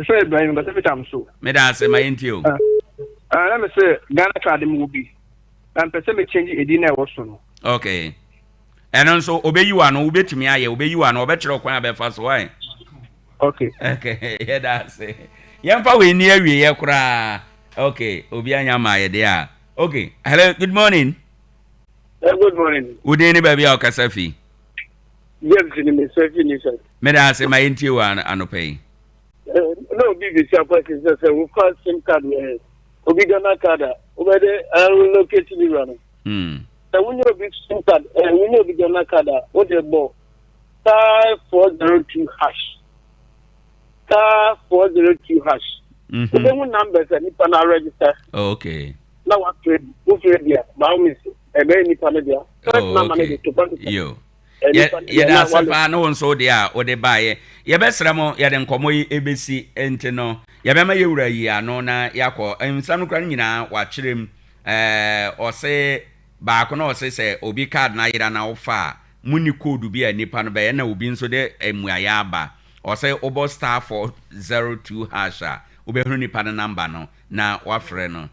Sɛ Ibrahim kasa fi tam so. Meda ase ma yɛntie o. Ɛɛ na me sɛ Ghana card mu wɔ bi na mpɛ sɛ me change edin na ɛwɔ so no. Okay. Ɛno nso obeyi w'ano, wobɛtumi ayɛ, obeyi w'ano, ɔbɛkyerɛ ɔkwan a bɛfa so, why? Okay. Okay, yɛda ase. Yɛmfa wei ni awieɛ koraa. Okay, obi anya ma yɛ deɛ a. Okay, hello, good morning. Hey, good morning. Wo din ne baabi a ɔkasa fi? James ni me sɛ fi ni sɛ. Meda ase ma yɛntie wɔ anɔpa yi. Na obi bisa question sɛ sɛ wofa sim card wɔ obi Ghana card a wobɛde allocate ne wura no. Sɛ wonya obi sim card ɛɛ wonya obi Ghana card a wode bɔ star 402 hash star 402 hash. Wobɛhu numbers a nipa no aregister. Okay. Na wafrɛ bi wofrɛ bi a by all means ɛbɛyɛ nipa no dea. First number no de to bank. Yo. Yɛda ase paa ne wo nso wo deɛ a wode baeɛ. Yɛbɛsrɛ mo yɛde nkɔmmɔ yi ɛbɛsi nti no yɛbɛma yɛwura yi ano na yɛakɔ nsɛm no kora no nyinaa wakyerɛ mu. Ɛɛ ɔse baako na ɔse sɛ obi card no ayera na wofa a monni code bi a nipa no bɛyɛ na obi nso de mmuaeɛ aba. Ɔse wobɔ star 402 hash a wobɛhunu nipa no number no na wafrɛ no.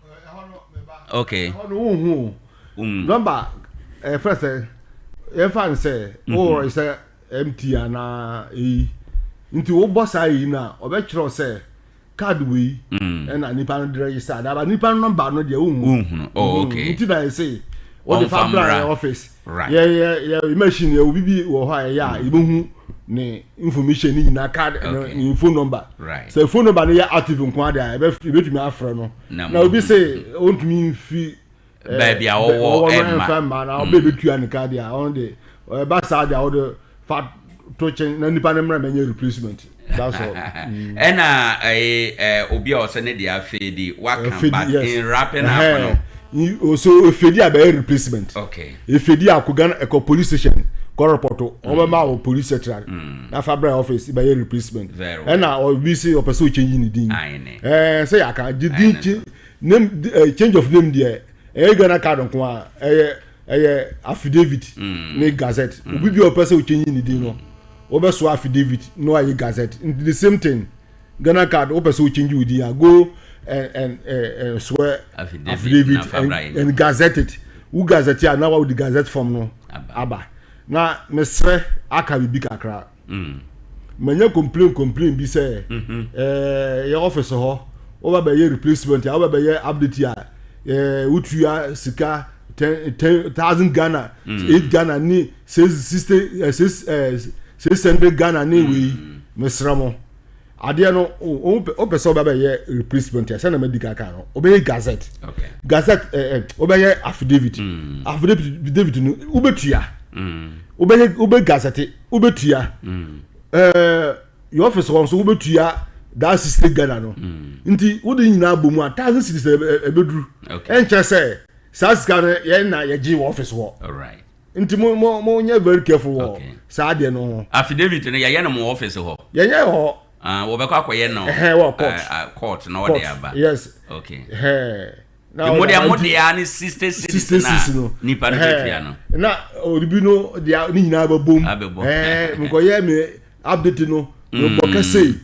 Okay. Ɛhɔ no wonhu o. Number ɛfrɛ sɛ yɛmfa no sɛ wowɔ sɛ MT anaa eyi nti wobɔ saa eyi no a ɔbɛkyerɛ wo sɛ card wei ɛna nipa no de register adaba nipa no number no deɛ wonhu. Wonhunu. Oh, okay. Nti na yɛse wode fa bra yɛ office. Right. Yɛ yɛ yɛ machine yɛ obi bi wɔ hɔ a yɛyɛ a yɛbɛhu ne information ne nyinaa card okay. ne phone number. Right. Sɛ phone number no yɛ active nko ade a yɛbɛtumi afrɛ no. Na obi se ɔntumi mfi baabi a wɔwɔ ɛmma ɛmfa mma na ɔbɛ bɛtua ne card a ɔno de ɛba saa de a wɔde fa to kyɛn na nipa no mmerɛ mɛnyɛ replacement. That's all. Ɛna ɛyɛ ɛ obi a ɔsɛ ne deɛ afeedi waka but in wrapping up no. So efeedi a bɛyɛ replacement. Okay. Efeedi a kɔ Ghana ɛkɔ police station kɔ report wɔn bɛ ma wɔ police central. N'afa brɛ office bɛyɛ replacement. Very well. Ɛna ɔbi se ɔpɛ sɛ ɔchange ne din. Ayine. Ɛɛ sɛ yaka di din kyi name change of name deɛ ɛyɛ Ghana card nko a ɛyɛ ɛyɛ affidavit ne gazette. Obi bi a ɔpɛ sɛ ɔchange ne din no. Wobɛsoa affidavit na wayɛ gazette nti the same thing Ghana card wopɛ sɛ wo change wo din a go and and and swear affidavit and, and gazette it wo gazette a na wa wode gazette form no aba na mesrɛ aka biribi kakra mm. manya complain complain bi sɛ mm-hmm. eh, yɛ office hɔ woba bɛyɛ replacement a woba bɛyɛ update a eh, wotua sika 10,000 Ghana mm. 8 Ghana ne 6 60 6 600 Ghana ne wei mesrɛ mo adeɛ no wopɛ sɛ wobɛbɛyɛ replacement a sɛna madi kaka no wobɛyɛ gazette gazette wobɛyɛ affidavit mm. affidavit no wobɛtua mm. wobɛyɛ wobɛ gazette wobɛtua mm. your office hɔ nso wobɛtua that 60 Ghana no nti wode nyinaa bɔ mu a thousand cedis ɛbɛduru ɛnkyɛ sɛ saa sika no yɛn na yɛgye wɔ office hɔ nti mo mo mo nyɛ very careful wɔ okay. saa adeɛ no ho. Affidavit no yɛyɛ no mo office hɔ. Yɛyɛ hɔ. Ah, wɔbɛkɔ akɔyɛ no. Ɛhɛn wɔ court. Uh, court na wɔde aba. Yes. Okay. Ɛhɛn. Na Mo deɛ mo deɛ ara ne 60 cedis na nipa no bɛtua no. Na obi no deɛ ne nyinaa bɛbom. Abɛbɔ. Ɛɛ mekɔyɛ me update no mebɔ mm. kɛsei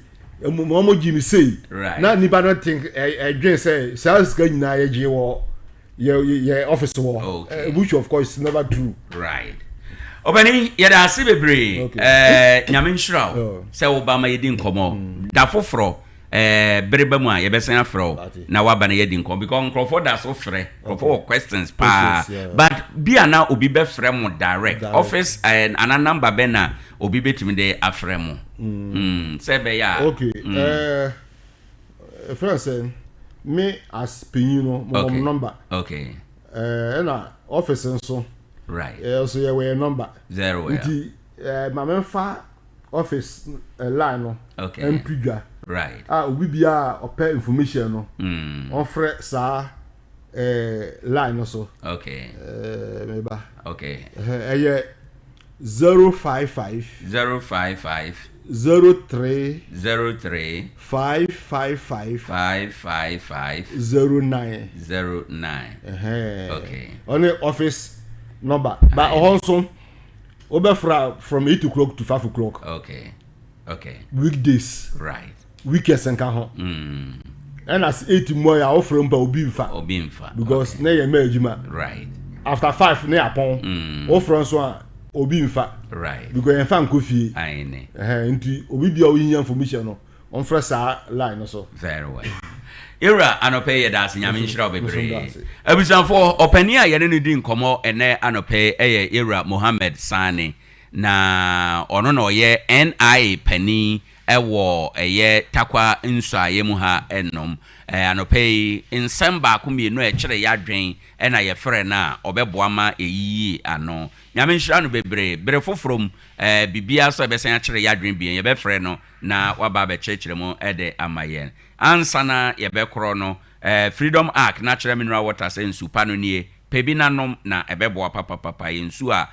mo mo gye me sei. Right. Na nipa no think ɛdwen sɛ saa sika nyinaa yɛgye wɔ yɛ yɛ office wɔ. Okay. Which of course is never true. Right. Ɔbɛni yɛda ase bebree. Ɛɛ nyame nhyira wo oh. sɛ wo ba ma yɛdi nkɔmɔ. Mm. Da foforɔ. Eh, bere ba mu a yɛbɛsan afrɛ wo na waba na yɛadi nkɔmmɔ because nkurɔfoɔ da so frɛ nkurɔfoɔ wɔ questions paa but bi a na obi bɛfrɛ mo direct office eh, ana number bɛ na obi bɛtumi de afrɛ mo mm. mm, sɛ ɛbɛyɛ a okay mm. eh, ɛfrɛ sɛ me as panyin no mowɔ mo number okay ɛna eh, office nso right eh, nso yɛwɔ yɛ number very well nti eh, ma memfa office eh, line no okay. nto dwa right. a obi biara a ɔpɛ information no mm. ɔmfrɛ saa eh, line no so okay. eh, meba okay. ɛyɛ 055 055 03 03 555 555 09 09 okay. ɔne office number ba ɔhɔ nso Wobɛfra from 8 o'clock to 5 o'clock. Okay. Weekdays. Weekends nka ho. Ɛna mm. 8 mu a wofrɛ mpa obi nfa. Obi nfa. Because ne yɛ mɛ adwuma. After 5 ne apɔn. Wofrɛ nso a obi nfa. Because yɛn fa nkɔ fie. Aine. Ɛhɛn nti obi bia oyinya information no ɔmfrɛ saa line no so. Very well. Yɛwura anɔpɛ yi yɛda ase Nyame nhyira wo bebree. Abusuafoɔ ɔpanin a yɛne no di nkɔmmɔ ɛnɛ anɔpɛ yi ɛyɛ Yɛwura Mohammed Sani na ɔno na ɔyɛ NIA panin ɛwɔ ɛyɛ Tarkwa nsuaeɛ mu ha ɛnom. Anɔpɛ yi nsɛm baako mmienu a ɛkyere yɛadwen ɛna yɛfrɛ no a ɔbɛboa ma yɛyiyi ano. Nyame nhyira no bebree. Bere foforɔ mu biribiara nso a ɛbɛsan akyere yɛadwen bio yɛbɛfrɛ no na waba abɛkyerɛkyerɛ mu de ama yɛn. Ansa na yɛbɛkorɔ no, Freedom Ark no akyerɛ Mineral Water sɛ nsu pa no nie, pɛ bi na nom na ɛbɛboa papapapa. Ɛyɛ nsu a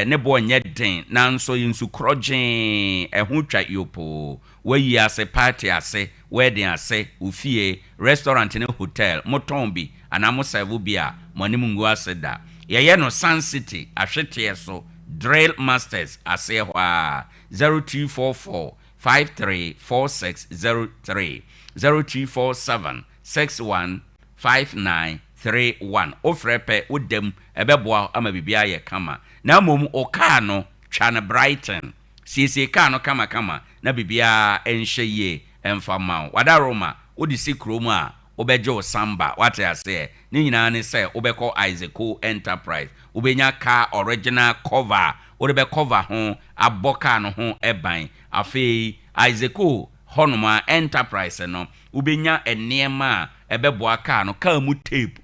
ne boɔ nyɛ den nanso ɛyɛ nsu korɔgyee, ɛho twa yopoo. Woayi ase, party ase, wedding ase, wo fie, restaurant ne hotel, motɔn bi anaa mo serve bi a, mo anim ngu ase da. Yɛyɛ no Sun City, Ahweteɛ so, Drill Masters aseɛ hɔ ara. 0244 534603, 0247 61 5931. Wofrɛ pɛ, woda mu, ɛbɛboa wo ama biribiara ayɛ kama. Na mmom wo kaa no, twa no Brighton. Siesie kaa no kamakama na biribiara nhyɛ yie mfa mma wo. W'adaworoma, wode si kurom a, wobɛgye wo samba, woate aseɛ? Ne nyinaa ne sɛ wobɛkɔ Isaaco Enterprise, wobɛnya car original cover a wode bɛ cover ho abɔ car no ho ban. Afei Isaaco hɔnom a Enterprise no, wobɛnya nneɛma a ɛbɛboa car no, car mu tape,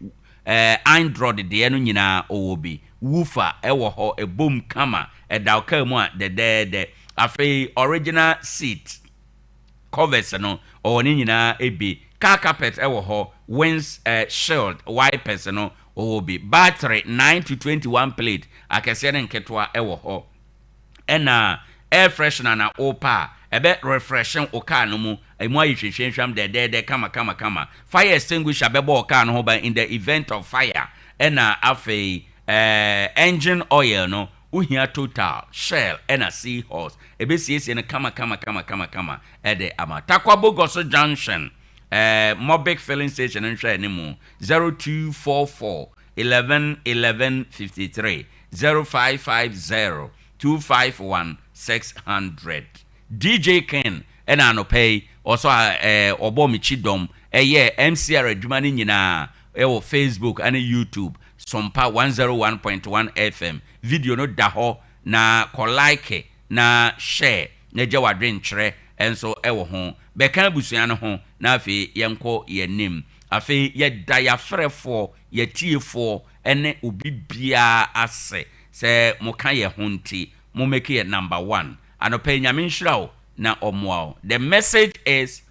eh, Android deɛ no nyinaa ɔwɔ bi, woofer wɔ hɔ, ɛbom kama, ɛda wo car mu a dɛdɛɛdɛ. Afei original seat. Covers no ɔwɔ ne nyinaa bi, car carpet wɔ hɔ, winds shield wipers no ɔwɔ bi, battery 9 to 21 plate akɛseɛ ne nketewa wɔ hɔ, ɛna air freshener na wopɛ a ɛbɛ refreshe wo car no mu, ɛmu ayɛ hwehwɛnhwam dɛdɛɛdɛ kama kama kama, fire extinguisher bɛbɔ wo car no ho ban in the event of fire, ɛna afei engine oil no Wohia Total, Shell ɛna Seahorse. Ɛbɛsiesie no kama kama kama kama kama ɛde ama. Tarkwa Bogoso Junction, eh, Mobic Filling Station nhwɛanimu, 0244 11 11 53, 0550 251 600. DJ Ken ɛna anɔpa yi ɔsɔ a eh, ɔbɔɔ me kyidɔm ɛyɛɛ MCR adwuma no nyinaa ɛwɔ Facebook ɛne YouTube. Sompa 101.1 FM video no da hɔ na kɔ like na share na gya w'adwenkyerɛ nso wɔ ho. Bɛka abusua no ho na afei yɛnkɔ yɛn anim. Afei yɛda y'afrɛfoɔ, y'atiefoɔ ne obi biara ase sɛ moka yɛn ho nti mo make yɛn number one. Anɔpa yi Nyame nhyira wo na ɔmmoa wo. The message is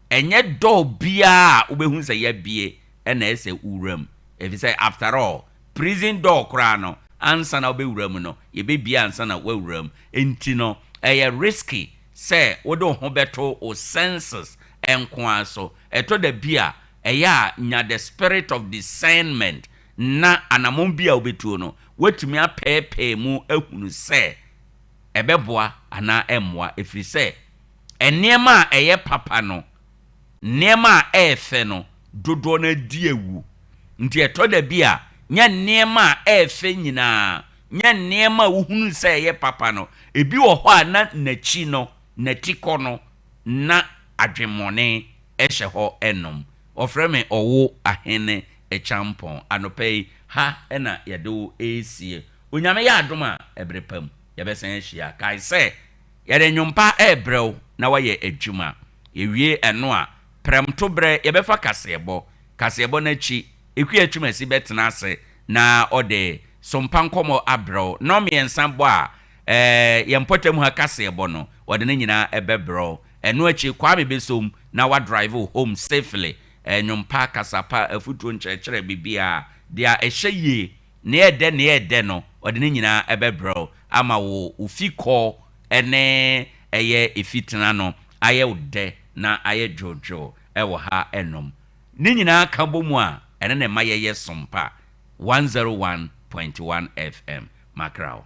ɛnyɛ door biara a wobɛhu sɛ yɛabue na ɛsɛ wowura mu efisɛ after all prison door koraa no ansa na wobɛwura mu no yɛbɛbie ansa na woawura mu nti no ɛyɛ risky sɛ wode wo ho bɛto wo senses nko ara so. Ɛtɔ da bi a Ɛyɛ a nya the spirit of discernment na anammɔn bi a wobɛtuo no, woatumi apɛɛpɛɛ mu ahunu sɛ ɛbɛboa anaa ɛmmoa, ɛfiri sɛ nneɛma a ɛyɛ papa no, nneɛma a ɛyɛ fɛ no, dodoɔ no ara di awu. Nti ɛtɔ da bi a, nyɛ nneɛma a ɛyɛ fɛ nyinaa, nyɛ nneɛma a wohunu sɛ ɛyɛ papa no, ebi wɔ hɔ a na n'akyi no, n'atikɔ no, na adwemmɔne hyɛ hɔ nom. Wɔfrɛ me Ɔwo Ahene Kyampɔn. Anɔpa yi, ha na yɛde wo resie. Onyame yɛ adom a, ɛbere pa mu, yɛbɛsan ahyia. Kae sɛ, yɛde nnwom pa rebrɛ wo na woayɛ adwuma. Yɛwie ɛno a, prɛmto berɛ, yɛbɛfa kaseɛbɔ. Kaseɛbɔ no akyi, Akua Twumasi bɛtena ase na ɔde Sompa nkɔmmɔ abrɛ wo. Nnɔnmiɛnsa bɔ a, ɛɛ, yɛn mpɔtam ha kaseɛbɔ no, wɔde ne nyinaa bɛbrɛ wo. Ɛno akyi, Kwame bɛsɔ mu na wadrive wo home safely. Nnwom pa, kasa pa, afutuo, nkyerɛkyerɛ, biribiara. Deɛ ɛhyɛ yie, nea ɛdɛ, nea ɛdɛ no, ɔde ne nyinaa bɛbrɛ wo ama wo wo fi kɔ ne ɛyɛ efi tena no ayɛ wo dɛ na ayɛ dwoodwoo wɔ ha nom. Ne nyinaa ka bɔ mu a, ɛno na ɛma yɛyɛ Sompa 101.1 FM. Makra wo.